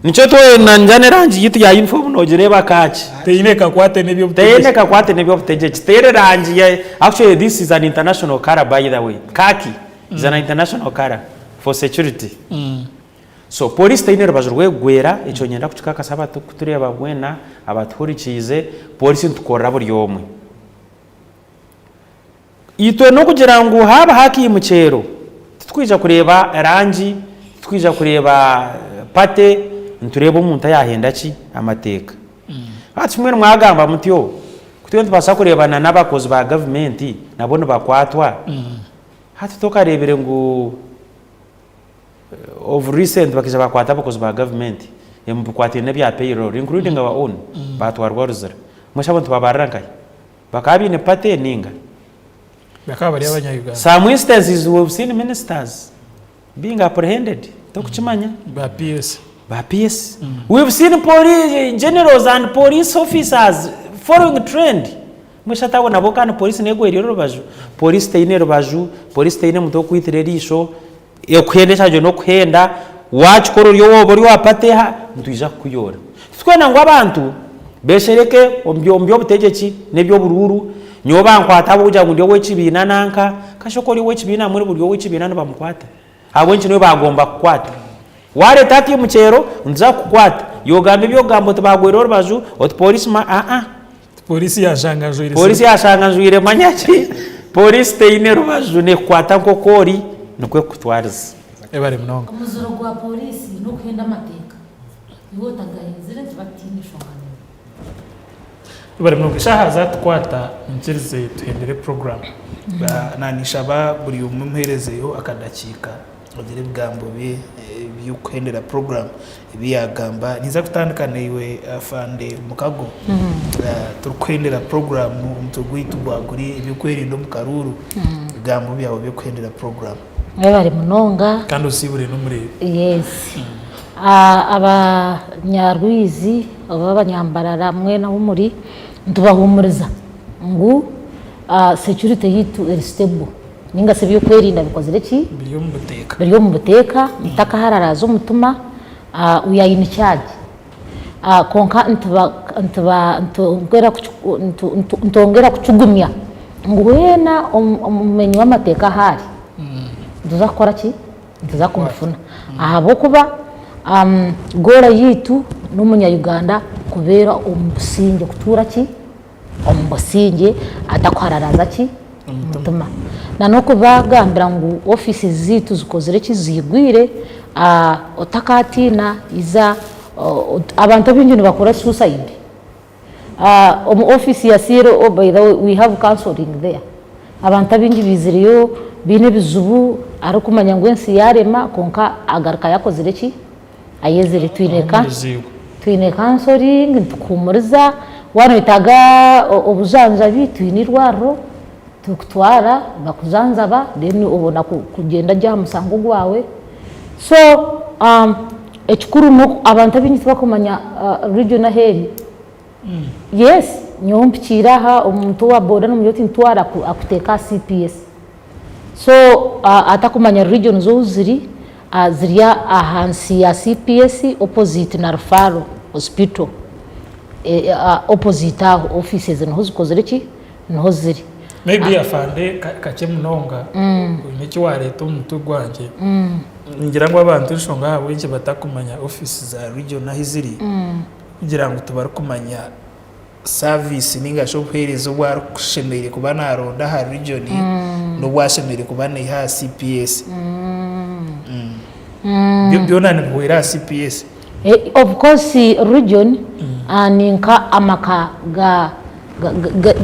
[SPEAKER 2] Nikyo twena ningira n'erangi yaitu ya uniform nogireeba kaaki.
[SPEAKER 1] Teine kakwate n'eby'obutegyeki.
[SPEAKER 2] Teine kakwate n'eby'obutegyeki. Teine rangi ya actually this is an international colour by the way. Khaki is an international colour for security. So police teine rubaju rw'ekugwera, ekyo niinyenda kukikakasa abarikutureeba boona, abatuhurikiize, police nitukorera buri omwe. Itwe n'okugira ngu haaba haakaimukyero, titurikwija kureeba rangi, titurikwija kureeba party, nitureeba omuntu ayaahenda ki? Amateeka. Hati mbwenu mwagamba mutyo, ku turiyo nitubaasa kureebana n'abakozi ba gavumenti nabo nibakwatwa, hati tokareebire ngu Of recent bakaija bakwata abakozi ba gavumenti omu bikwataine n'ebya payroll including our own batwarwa Luzira. Mbwenu shi abo nitubabarira nkahi? Bakaba baine party ninga?
[SPEAKER 1] Bakaba bari abanya Uganda.
[SPEAKER 2] Some instances we have seen ministers being apprehended tokukimanya.
[SPEAKER 1] Ba PS.
[SPEAKER 2] Ba PS. We have seen police generals and police officers following trend. Mbwenu shi hati abo nabo kandi police negweriire orubaju? Police teine rubaju, police teine muntu wokukwitira eriisho, Okuhenda ekiragiro n'okuhenda, waakikora ori owaaba ori owa party eha, nitwija kukuyoora. Titurikwenda ngu abantu beeshereke omu by'obutegyeki n'eby'oburuuru, nyowe bankwata ahabw'okugira ngu ndi ow'ekibiina nanka, kasha ku ori ow'ekibiina mbwenu buri ow'ekibiina nibamukwata? Ahabw'enki niwe baagomba kukwata? Waareeta hati omukyero, nituza kukukwata. Iwe ogamba eby'okugamba oti baagwera orubaju, oti pooriisi ma aa.
[SPEAKER 1] Pooriisi yaashanga njwaire
[SPEAKER 2] Pooriisi yaashanga njwaire manya ki? Pooriisi teine rubaju neekukwata nk'oku ori nikwo ekukutwariza.
[SPEAKER 1] Ebare munonga.
[SPEAKER 4] Omuziro gwa pooriisi n'okuhenda amateeka. Iwe otagahenzire tibatiine nshonga naiwe.
[SPEAKER 1] Ebare munonga. Eshaaha zaatukwata nyikirize tuhendere puroguraamu.
[SPEAKER 10] Naanishaba buri omwe muheerezeyo akadakiika. Ogire ebigambo bye eby'okuhendera puroguraamu ebi yaagamba. Ninza kutandika naiwe Afande Mukago. Turikuhendera puroguraamu omutwe gwaitu gwaba guri eby'okwerinda omu karuuru. Ebigambo byawe by'okuhendera puroguraamu.
[SPEAKER 4] Mwebare munonga.
[SPEAKER 1] Kandi osiibure n'omureebi.
[SPEAKER 4] Yes. Abanyarwizi oba abanyambarara mwena ahu muri, nitubahuumuriza ngu security yaitu eri stable. Ninga shi eby'okwerinda bikozire ki?
[SPEAKER 1] Biri omu buteeka.
[SPEAKER 4] Biri omu buteeka, mutakahararaza omutima, we are in charge. Kwonka nitwongera kukigumya ngu weena omumenyi w'amateeka ahu ari, nituza kukora ki? Nituza kumufuna. Ahabw'okuba goal yaitu n'omunya Uganda kubeera omu busingye, kutuura ki? Omu busingye atakuhararaza ki? Omutima. Na n'okubagambira ngu ofiisi zaitu zikozire ki? Ziigwire, otakatiina iza, abantu abaingi nibakora suicide. Omu ofiisi ya CLO by the way we have counseling there. Abantu abaingi baizireyo baine ebizibu arikumanya ngu ensi yarema kwonka agarukayo akozire ki? Ayezire. Twine twine counseling nitukuhumuriza, waaba noyetaaga obujanjabi twine eirwariro turikutwara bakujanjaba then obona kugyenda gye aha musango gwawe. So ekikuru abantu abaingi tibakumanya region ahu eri. Yes nyowe mpikiire aha omuntu owa boda nomugira oti ntwara akuteeka aha CPS. So atakumanya regions ohu ziri, ziri ahansi ya CPS opposite na referral hospital opposite aho offices niho zikozire ki? Niho ziri.
[SPEAKER 1] Maybe afande kakye munonga oine eki wareeta omu mutwe gwangye. Ningira ngu abantu enshonga ahabw'enki batakumanya office
[SPEAKER 10] za region ahu ziri kugira ngu tibarikumanya service ninga shi obuheereza obu arikushemereire kuba naronda aha region n'obu ashemereire kuba naiha aha CPS. Byona nibihwera aha CPS.
[SPEAKER 4] Of course region ni nka amaka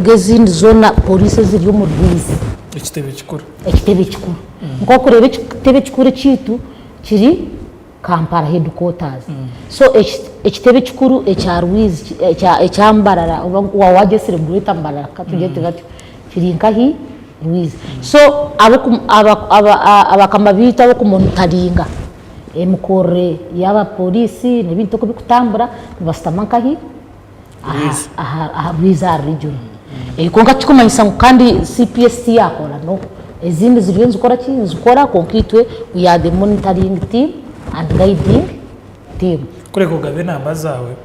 [SPEAKER 4] g'ezindi zoona police eziri omu rwizi.
[SPEAKER 1] Ekitebe kikuru.
[SPEAKER 4] Ekitebe kikuru. Nk'okureeba ekitebe kikuru ekyaitu kiri Kampala headquarters. So ekitebe ekikuru ekya Rwizi, ekya Mbarara oba wagyetsire Greater Mbarara katugyete batyo, kiri nkahi? Rwizi. So abakama baitu ab'okumonitaringa emikorere y'aba police n'ebintu oku birikutambura nibashutama nkahi? Aha Rwizi aha region. Kwonka tikikumanyisa ngu kandi CPS tiyakora no. Ezindi ziriyo nizikora ki? Nizikora kwonka itwe we are the monitoring team and guiding team.
[SPEAKER 1] Kureka ogabe enamba zaawe.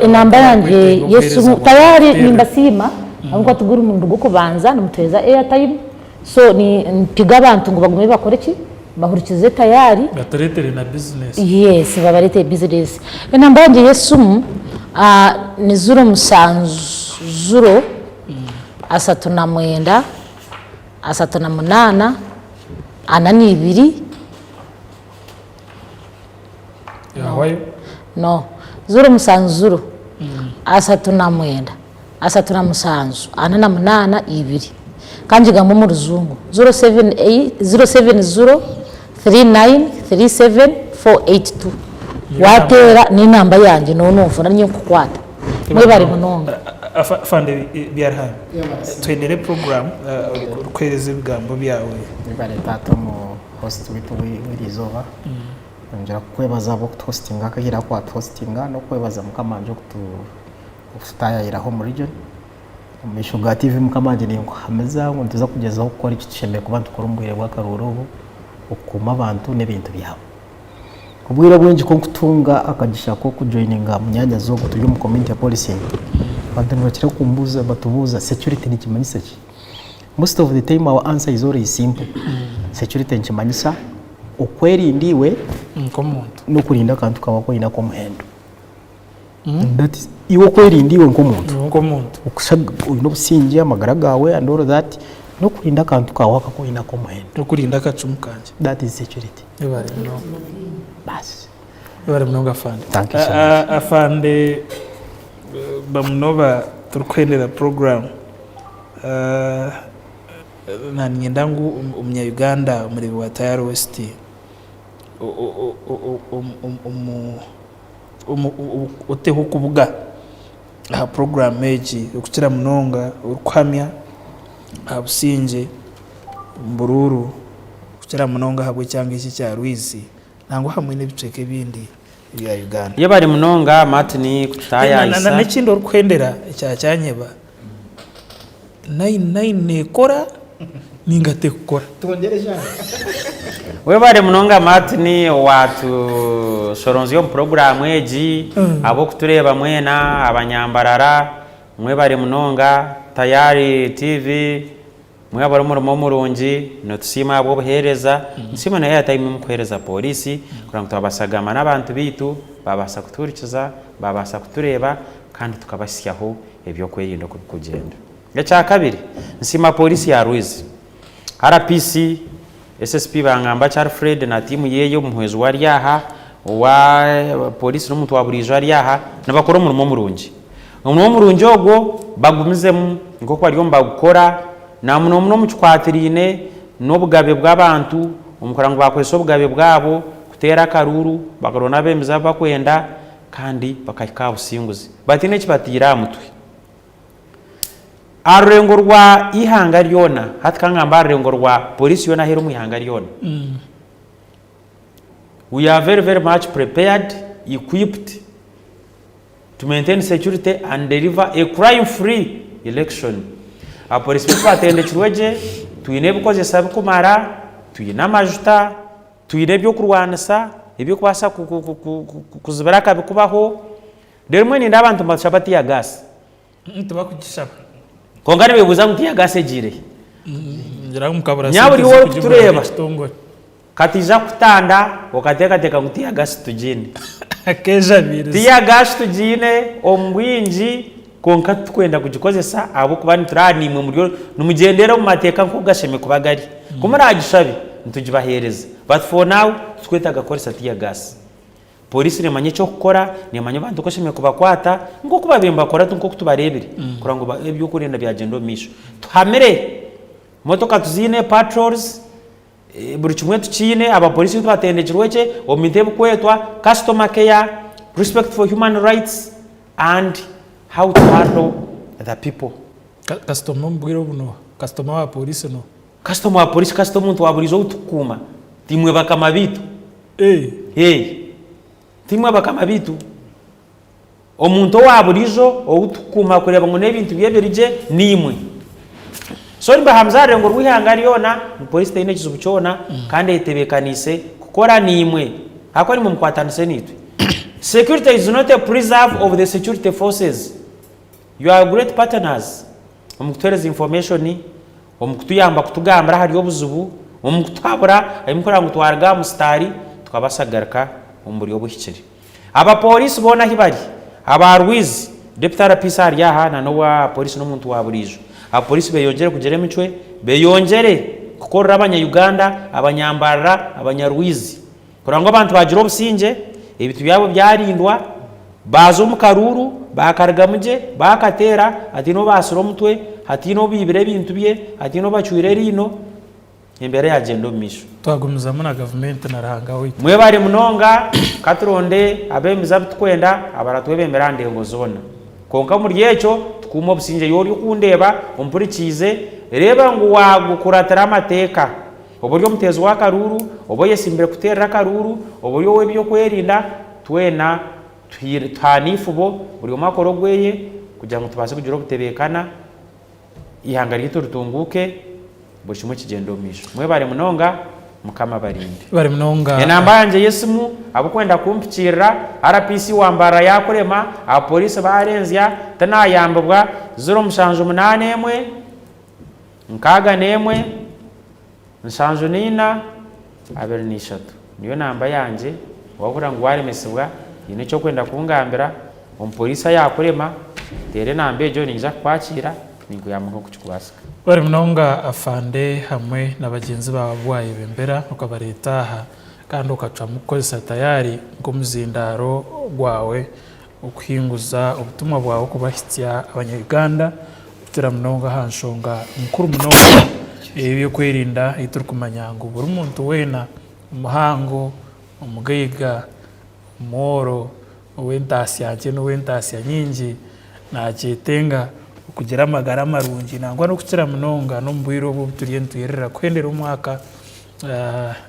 [SPEAKER 4] Enamba yangye y'esimu tayari nimbasiima ahabw'okuba tiguri murundi gw'okubanza nimutuheereza airtime so nimpiga abantu ngu bagume bakore ki? Bahurikize tayari.
[SPEAKER 1] Batureetere na bizinesi.
[SPEAKER 4] Yes babareetere bizinesi. Enamba yangye y'esimu ni ziro musanju ziro 39 38 42.
[SPEAKER 1] Yahwayo.
[SPEAKER 4] No. 0 7 0 39 37 48 2. Kangigambe omu rujungu. 0 7 8 0 7 0 3 9 3 7 4 8 2. Wateera n'enamba yangye nooba nonfuna niinye nkukwata. Mwebare munonga.
[SPEAKER 10] Afande Byaruhanga, twendere program orikuheereza ebigambo byawe.
[SPEAKER 3] Webare taata omu host waitu w'erizooba. Nyongyera kukwebaza ahabw'okutuhositinga akaire aku watuhositinga n'okwebaza mukama wangye okututaayayiraho omu region. Omu maisho ga TV mukama wangye ninkuhamiza ngu nituza kugyezaho kukora eki tushemereire kuba nitukora omu bwire bw'akaruuru obu, okukuuma abantu n'ebintu byabo. Obwire obwingi ku nkutunga akagisha k'okujoininga munyaanyazi ogwo turi omu community policing, abantu nibakira kumbuuza batubuuza security nikimanyisa ki? Most of the time our answer is always simple, security nikimanyisa okwerinda iwe
[SPEAKER 1] Nk'omuntu.
[SPEAKER 3] n'okurinda akantu kaawe aku oine ak'omuhendo. That is, iwe okwerinda iwe nk'omuntu.
[SPEAKER 1] Iwe nk'omuntu.
[SPEAKER 3] Oine obusingye, amagara gaawe and all that, n'okurinda akantu kaawe aku aku oine ak'omuhendo.
[SPEAKER 10] N'okurinda akacumu kangye.
[SPEAKER 3] That is security.
[SPEAKER 1] Webare munonga.
[SPEAKER 3] Baasi.
[SPEAKER 1] Webare munonga Afande.
[SPEAKER 3] Thank you so much.
[SPEAKER 10] Afande Bamunoba turikuhendera program. Nanyenda ngu omunya Uganda omureebi wa Tayari West oteho okubuga aha puroguraamu egi okukira munonga orikuhamya aha busingye omu buruuru kukira munonga ahabw'ekyanga eki ekya Rwizi nangwa hamwe n'ebicweka ebindi ebya Uganda.
[SPEAKER 2] Yebare munonga Martin kututayaayisa.
[SPEAKER 10] N'ekindi orikuhendera ekya kyanyeba, nayini nayini neekora ninga tekukora?
[SPEAKER 2] Webare munonga Martin owatusoronzya omu puroguraamu egi, ab'okutureeba mwena abanyambarara mwebare munonga, Tayari TV mwebare omurimo murungi, nitusiima ahabw'obuheereza, nitusiima na airtime ei murikuheereza pooriisi kureba ngu twabaasa kugamba n'abantu baitu, baabaasa kutuhurikiza, baabaasa kutureeba kandi tukabahitsyaho eby'okwerinda oku birikugyenda. Ekyakabiri, nsiima Pooriisi ya Rwizi, RPC, SSP Bangambaki Alfred na tiimu yeeye, omuhwezi we ari aha, owa Pooriisi n'omuntu wa buriijo ari aha, nibakora omurimo murungi. Omurimo murungi ogwo bagumizemu nk'oku bariyo nibagukora na muno omu kikwatiraine n'obugabe bw'abantu omu kureba ngu baakozesa obugabe bwabo kuteera akaruuru bakaronda abeebembezi abu barikwenda kandi bakahika aha businguzi bataine eki bataire aha mutwe. Aha rurengo rwa eihanga ryona, hati ka ngambe aha rurengo rwa pooriisi yoona ahu eri omu ihanga ryona, we are very very much prepared, equipped to maintain security and deliver a crime free election. Abapooriisi baitu batendekirwe gye, twine ebikozesa birikumara, twine amajuta, twine eby'okurwanisa ebirikubaasa kuzibira akabi kubaho. Reero mbwenu nindeeba abantu nibashaba tear gas.
[SPEAKER 1] Tibakugishaba.
[SPEAKER 2] Kwonka nibebuuza ngu tear gas egiire hi?
[SPEAKER 1] Ngira ngu mukabura
[SPEAKER 2] Nyabura
[SPEAKER 1] sente
[SPEAKER 2] iwe
[SPEAKER 1] z'okugigura
[SPEAKER 2] orikutureeba
[SPEAKER 1] nk'ekitongore.
[SPEAKER 2] kataija kukutanda okateekateeka ngu tear gas tugiine.
[SPEAKER 1] Akeejabiiriza.
[SPEAKER 2] Tear gas tugiine omu bwingi kwonka titukwenda kugikozesa ahabw'okuba nitureeba naimwe muriyo nimugyendera omu mateeka nk'oku gashemereire kuba gari. Ku muraagishabe nitugibaheereza but for now titukwetaaga kukoresa tear gas. Pooriisi neemanya eky'okukora, neemanya abantu oku eshemereire kubakwata, nk'oku baabaire nibakora nk'oku tubareebire, kureba ngu eby'okwerinda byagyenda omu maisho. Tuhamire, motoka tuziine, patrols, buri kimwe tukiine, abapooriisi baitu batendekirwe gye omu bintu ebirikwetwa customer care, respect for human rights and how to handle the people.
[SPEAKER 1] Kasitoma omu bwire obu n'oha? Kasitoma wa pooriisi n'oha?
[SPEAKER 2] Kasitoma wa pooriisi, kasita omuntu wa buriijo ou turikukuuma, tiimwe bakama baitu. Ee, tiimwe bakama baitu. Omuntu owa buriijo ou turikukuuma kureeba ngu n'ebintu bye biri gye, niimwe. So nimbahamiza aha rurengo rw'eihanga ryona ngu pooriisi teine kizibu kyona kandi eyetebeekaniise kukora naimwe ahakuba niimwe mukwatanise naitwe. Security is not a preserve of the security forces. You are great partners omu kutuheereza information, omu kutuyamba kutugambira ahari obuzibu, omu kutuhabura ahi murikureba ngu twaruga aha musitaari tukabaasa kugaruka omu buryo obuhikire. Abapooriisi boona ahi bari, aba Rwizi, Deputy RPC ari aha na n'owa pooriisi n'omuntu wa buriijo. Abapooriisi beyongyere kugira emicwe, beyongyere kukorera abanya Uganda, abanyambarara, abanyarwizi kureba ngu abantu baagira obusingye, ebintu byabo byarindwa, baaza omu karuuru baakarugamu gye, baakateera hataine obaasire omutwe, hataine obaibire ebintu bye, hataine obacwire eriino, embeera yaagyenda omu maisho.
[SPEAKER 1] Twagumizamu na gavumenti na Ruhanga waitu.
[SPEAKER 2] Mwebare munonga, ka turonde abeebembezi abu turikwenda abaratwebembera aha ndengo zoona. Kwonka omuri ekyo, tukuume obusingye. Iwe orikundeeba ompurikiize, reeba ngu waagukuratira amateeka. Oba ori omuteezi w'akaruuru, oba oyesimbire kuteerera akaruuru, oba ori ow'eby'okwerinda, twena tuhaane eifubo, buri omwe akore ogweye kugira ngu tubaase kugira obutebeekana, eihanga ryaitu ritunguuke, buri kimwe kigyende omu maisho. Mwebare munonga, Mukama abarinde.
[SPEAKER 1] Mwebare munonga.
[SPEAKER 2] Enamba yangye y'esimu, abarikwenda kumpikiirira, RPC wa Mbarara yaakurema, abapooriisi baarenzya, tinaayambibwa, 0781, 61, 74, 23 niyo namba yangye, waahurira ngu waaremesibwa haine eki orikwenda kungambira, omupooriisi yaakurema, teera enamba egyo niinyija kukwakiira ninkuyamba nk'oku kirikubaasika.
[SPEAKER 1] Webare munonga Afande hamwe na bagyenzi baawe abu wayebembera okabareeta aha kandi okacwamu kukozesa Tayari nk'omuzindaaro gwawe okuhinguza obutumwa bwawe okubahitsya abanya Uganda kukira munonga aha nshonga nkuru munonga ey'ebyokwerinda ei turikumanya ngu buri muntu weena omuhango, omugaiga, omworo, ow'entaasya nkye n'ow'entaasya nyingi naakyetenga okugira amagara marungi nangwa n'okukira munonga n'omu bwire obu obu turiyo nitwirira kuhendera omwaka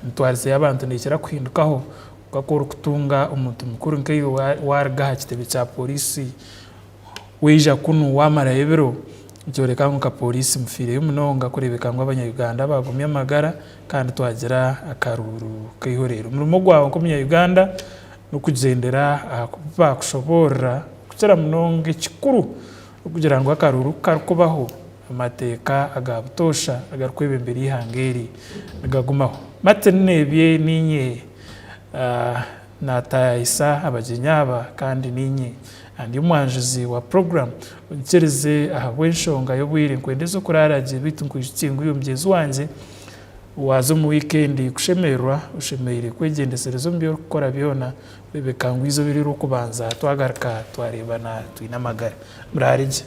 [SPEAKER 1] emitwarize y'abantu neekira kuhindukaho kwonka ku orikutunga omuntu mukuru nkaiwe waaruga aha kitebe kya pooriisi Waija kunu waamarayo ebiro, nikyoreka ngu nka pooriisi mufiireyo munonga kureebeka ngu abanya-Uganda baagumya amagara kandi twagira akaruuru k'eihoreero. Omurimo gwawe nk'omunya-Uganda n'okugyendera aha ku baakushoboorora okukira munonga ekikuru n'okugira ngu akaruuru ku karikubaho, amateeka aga butoosha agarikwebembera eihanga eri nigagumaho. Martin Nebye niinye naataayayisa abagyenyi aba kandi niinye. Ndi omwanjuzi wa puroguramu onyikirize ahabw'enshonga y'obwire nkwendeze okuraara gye beitu nkwijukye ngu iwe mugyenzi wangye waaza omu wiikendi kushemererwa oshemereire kwegyendesereza omu bi orikukora byona kureebeka ngu eizooba eri ery'okubanza twagaruka twareebana twine amagara. Muraare gye.